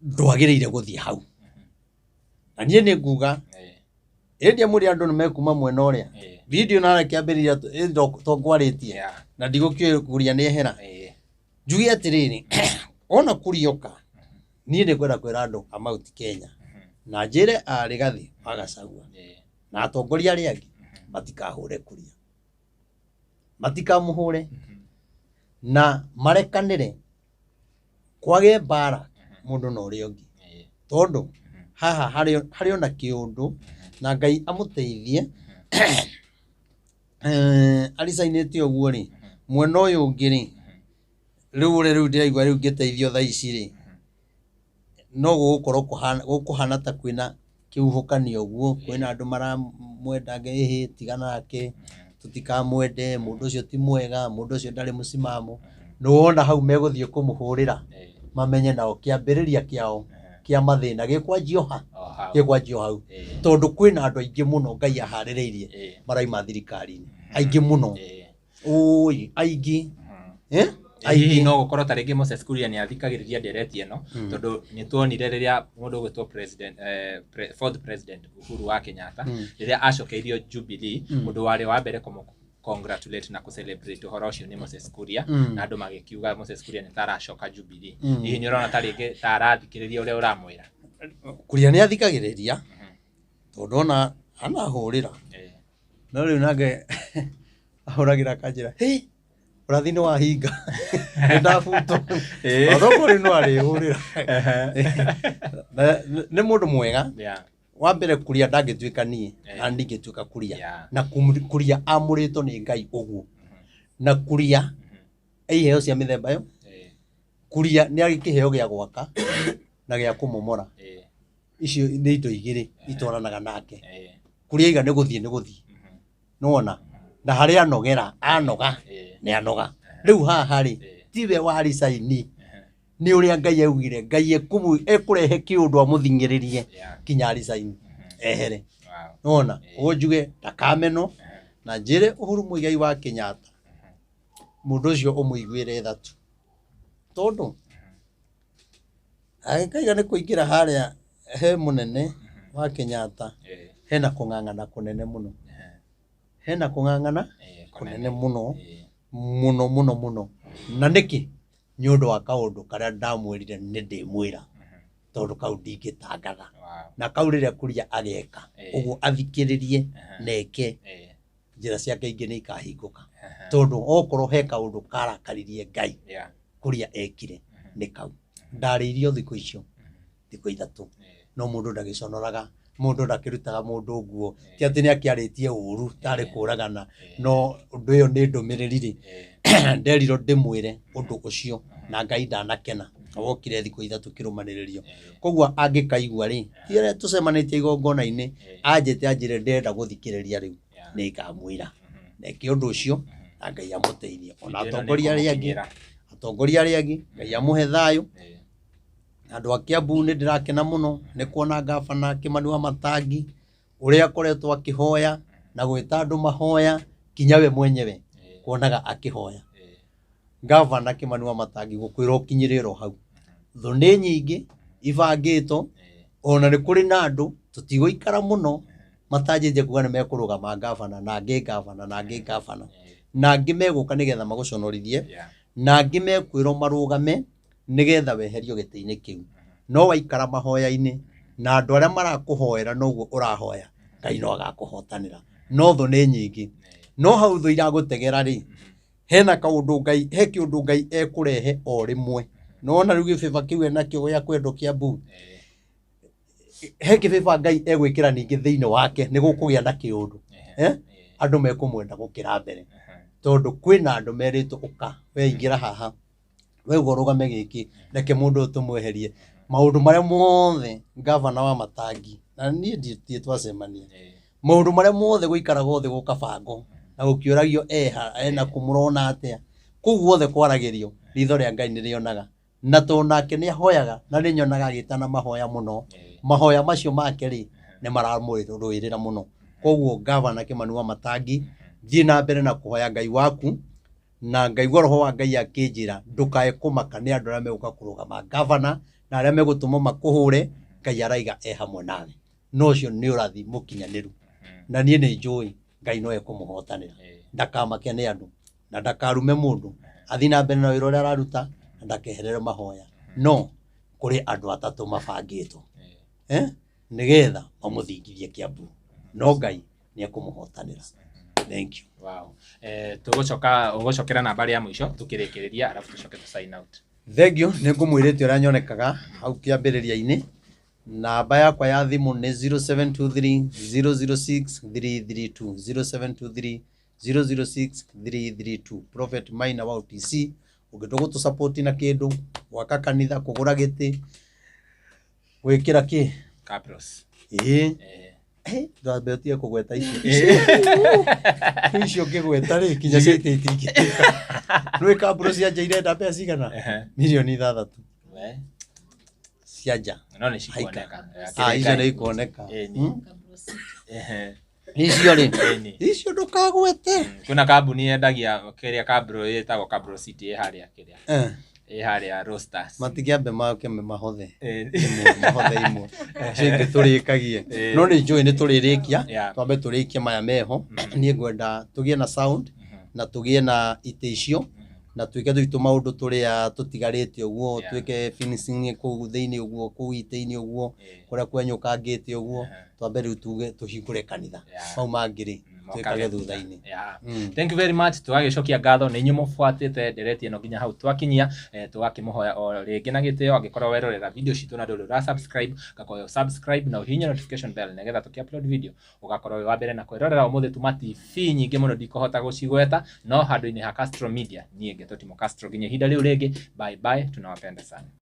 ndwagĩrĩire gũthiĩ hau na niĩ nĩ nguga ĩndĩ amũrĩ andũ nĩ mekuma mwena ũrĩa video na kĩambĩrĩria to ngwarĩtie na ndigũkĩũĩ kuria nĩ ehera. Njuge atĩrĩrĩ, ona kurioka niĩ nĩ ngwenda kwĩra andũ a Mount Kenya na njĩre a Rigathi wa Gachagua na atongoria arĩa angĩ matikahũre kuria, matikamũhũre na marekanĩre kwage mbara mũndũ na ũrĩa ũngĩ, tondũ haha harĩ ona kĩũndũ na Ngai amũteithie. Aricainĩte ũguo rĩ, mwena ũyũ ũngĩ rĩ, rĩu ũrĩa rĩu ndĩraigua rĩu ngĩteithio thaa ici rĩ, no gũgũkorwo gũkũhana ta kwĩna kĩhuhũkanio ũguo, kwĩna andũ maramwenda ĩhĩ tigana nake, tũtikamwende, mũndũ ũcio ti mwega, mũndũ ũcio ndarĩ mũcimamo. Nĩ wona hau megũthiĩ kũmũhũrĩra mamenye nao kĩambĩrĩria kĩao kĩa mathĩna gĩkwanjio ha? O hau. Gĩkwanjio hau. Tondũ kwĩna andũ aingĩ mũno Ngai aharĩrĩirie maraima thirikari-inĩ, aingĩ mũno. Ũĩ aingĩ. Eh? Hihi Aingĩ. no gũkorwo ta rĩngĩ Moses Kuria nĩ athikagĩrĩria ndereti ĩno, tondũ nĩ tuonire rĩrĩa mũndũ ũgwĩtwo president, fourth president Uhuru wa Kenyatta, rĩrĩa acokeirio Jubilee, mũndũ warĩ wa mbere kũmũ congratulate na kũ-celebrate ũhoro ũcio nĩ Moses Kuria, na andũ magĩkiuga Moses Kuria nĩ ta aracoka Jubilee. Hihi nĩ ũrona ta rĩngĩ ta arathikĩrĩria ũrĩa ũramwĩra? Kuria nĩ athikagĩrĩria tondũ ona anahũrĩra no rĩu nake ahũragĩra akanjĩra hĩ ũrathi nĩ wahinga nĩ ndabutwo. Otokorwo rĩu no arĩhũrĩra. Nĩ mũndũ mwega. Wa mbere kuria ndangĩtuĩka niĩ na ndingĩtuĩka kuria. Na kuria amũrĩtwo nĩ Ngai ũguo na kuria iheo cia mĩthemba ĩyo. Kuria nĩ arĩ kĩheo gĩa gwaka na gĩa kũmomora. Icio nĩ indo igĩrĩ itwaranaga nake. Kuria iga nĩ gũthiĩ nĩ gũthiĩ nĩwona na harĩa anogera anoga nĩ anoga. Rĩu haha rĩ, tiwe waricaini, nĩ ũrĩa Ngai augire Ngai ekũrehe kĩũndũ amũthing'ĩrĩrie kinya aricaini ehere. Nĩwona ũguo njuge ndakameno na njĩre Uhuru Muigai wa Kenyatta mũndũ ũcio ũmũiguĩre tha tu, tondũ angĩkaiga nĩ kũingĩra harĩa he mũnene wa Kenyatta hena kũng'ang'ana kũnene mũno, hena kũng'ang'ana kũnene mũno mũno mũno mũno. Na nĩkĩ? Nĩ ũndũ wa kaũndũ karĩa ndamwĩrire nĩ ndĩmwĩra, tondũ kau ndingĩtangatha. Na kau rĩrĩa kuria ageka ũguo athikĩrĩrie na eke, njĩra ciake ingĩ nĩ ikahingũka, tondũ okorwo he kaũndũ karakaririe Ngai kuria ekire nĩ kau. Ndarĩirio thikũ icio thikũ 3, no mũndũ ndagĩconoraga, mũndũ ndakĩrutaga mũndũ nguo, ti atĩ nĩ akĩarĩtie ũru tarĩ kũragana, no ũndũ ũyũ nĩ ndũmĩrĩri rĩ nderirwo ndĩmwĩre ũndũ ũcio na Ngai ndanakena na wokire thikũ 3 kĩrũmanĩrĩrio. Koguo angĩkaigua rĩ, ti arĩa tũcemanĩtie igongona-inĩ anjĩte anjĩre ndĩrenda gũthikĩrĩria rĩu, nĩ ngamwĩra na eke ũndũ ũcio na Ngai amũteithie. Ona Video ĩno nĩ atongoria arĩa angĩ, ĩkũmũkinyĩra. atongoria arĩa angĩ Ngai amũhe thayũ. Andũ a Kiambu nĩ ndĩrakena mũno nĩ kuona ngabana Kĩmani wa Matangi ũrĩa akoretwo akĩhoya na gwĩta andũ mahoya kinya we mwenyewe kuonaga akĩhoya. Ngabana Kĩmani wa Matangi gũkwĩra ũkinyĩrĩre o hau. Thũ nĩ nyingĩ ibangĩtwo, ona nĩ kũrĩ na andũ tũtigũikara mũno matanjĩtie kuga nĩ mekũrũgama ngabana na angĩ ngabana na angĩ ngabana na angĩ megũka nĩgetha magũconorithie na angĩ mekwĩrwo marũgame nĩgetha weherio gĩtĩ-inĩ kĩu. No waikara mahoya-inĩ na andũ arĩa marakũhoera noguo ũrahoya, Ngai no agakũhotanĩra. No thũ nĩ nyingĩ, no hau thũ iragũtegera rĩ, hena kaũndũ Ngai, he kĩũndũ Ngai ekũrehe o rĩmwe. Nĩwona rĩu gĩbĩba kĩu enakĩo gĩa kwendwo Kiambu, he kĩbĩba Ngai egwĩkĩra ningĩ thĩinĩ wake, nĩ gũkũgĩa na kĩũndũ, andũ mekũmwenda gũkĩra mbere, tondũ kwĩna andũ merĩtwo ũka, we ingĩra haha, we uga ũrũgame gĩkĩ, reke mũndũ ũyũ tũmweherie. Maũndũ marĩa mothe ngavana wa Matangi na niĩ ndiĩ twacemania, maũndũ marĩa mothe gũikaragwo thĩ gũkabangwo na gũkĩũragio eha ena kũmũrona atĩa, kũu guothe kwaragĩrio ritho rĩa Ngai nĩ rĩonaga, na tondũ nake nĩ ahoyaga na nĩ nyonaga agĩtana mahoya mũno, mahoya macio make rĩ nĩ maramũrũĩrĩra mũno. Koguo ngavana Kĩmani wa Matangi, thiĩ na mbere na kũhoya Ngai waku, na ngaigua roho wa Ngai akĩnjĩra ndũkae kũmaka nĩ andũ arĩa megũka kũrũgama ngavana na arĩa megũtũmwo makũhũre, Ngai araiga e hamwe nawe. Na ũcio nĩ ũrathi mũkinyanĩru, na niĩ nĩ njũĩ Ngai no ekũmũhotanĩra. Ndakamake nĩ andũ na ndakarume mũndũ, athiĩ na mbere na wĩra ũrĩa araruta na ndakeherere mahoya. No kũrĩ andũ atatũ mabangĩtwo nĩgetha mamũthingithie Kiambu, no Ngai nĩ ekũmũhotanĩra. Thank you. Wow. Tũgũcoka ũgũcokera namba ya mũico tukĩrĩkĩrĩria, arabu tũcoke tũ sign out. Thank you. Nĩ ngũmwĩrĩte ũrĩa nyonekaga hau kĩambĩrĩria-inĩ. Namba yakwa ya thimũ nĩ 0723 006 332, 0723 006 332. Prophet Maina wa OTC, ũngĩtua gũtũ na kĩndũ, gwaka kanitha, kũgũra gĩtĩ, gwĩkĩra kĩ, Capros. Ĩĩ, ndwambe ũtige kũgweta icio icio ũngĩgweta rĩ, kinya cia itĩ itingĩtuĩka. Nĩũĩ kamburo cia nja irenda mbeca cigana? 6 milioni We. Cia nja. No nĩ cikuoneka. Ah, icio nĩ ikuoneka. Icio rĩ, icio ndũkagwete. Kwĩna kambuni yendagia kĩrĩa Cabro ĩtagwo Cabro City ĩ harĩa kĩrĩa ĩ harĩa Roasters. Matikĩambe make mahothe imwe, mahothe imwe, icio ingĩ tũrĩkagie. No nĩ njũĩ nĩ tũrĩrĩkia, twambe tũrĩkie maya meho. Niĩ ngwenda tũgĩe na sound na tũgĩe na itĩ icio na twĩke tũu tũmaũndũ tũrĩa tũtigarĩte ũguo, twĩke finishing kũu thĩinĩ ũguo, kũu itĩ-inĩ ũguo, kũrĩa kwenyũkangĩte ũguo, twambe rĩu tuge tũhingũre kanitha. Mau mangĩ rĩ, twĩkage thutha-inĩ. Thank you very much. Tũgagĩcokia ngatho nĩ inyuĩ mũbuatĩte ndereti ĩno nginya hau twakinyia. Tũgakĩmũhoya o rĩngĩ na gĩtĩo, angĩkorwo werorera video citũ na ndũrĩ ũra subscribe, ngakoya subscribe na ũhihinye notification bell nĩgetha tũkĩ upload video ũgakorwo wĩ wa mbere na kwĩrorera. Ũmũthĩ tuma TV nyingĩ mũno ndikũhota gũcigweta, no handũ-inĩ ha Castro Media niĩ ngetwo Timo Castro. Nginya ihinda rĩu rĩngĩ, bye bye, tunawapenda sana.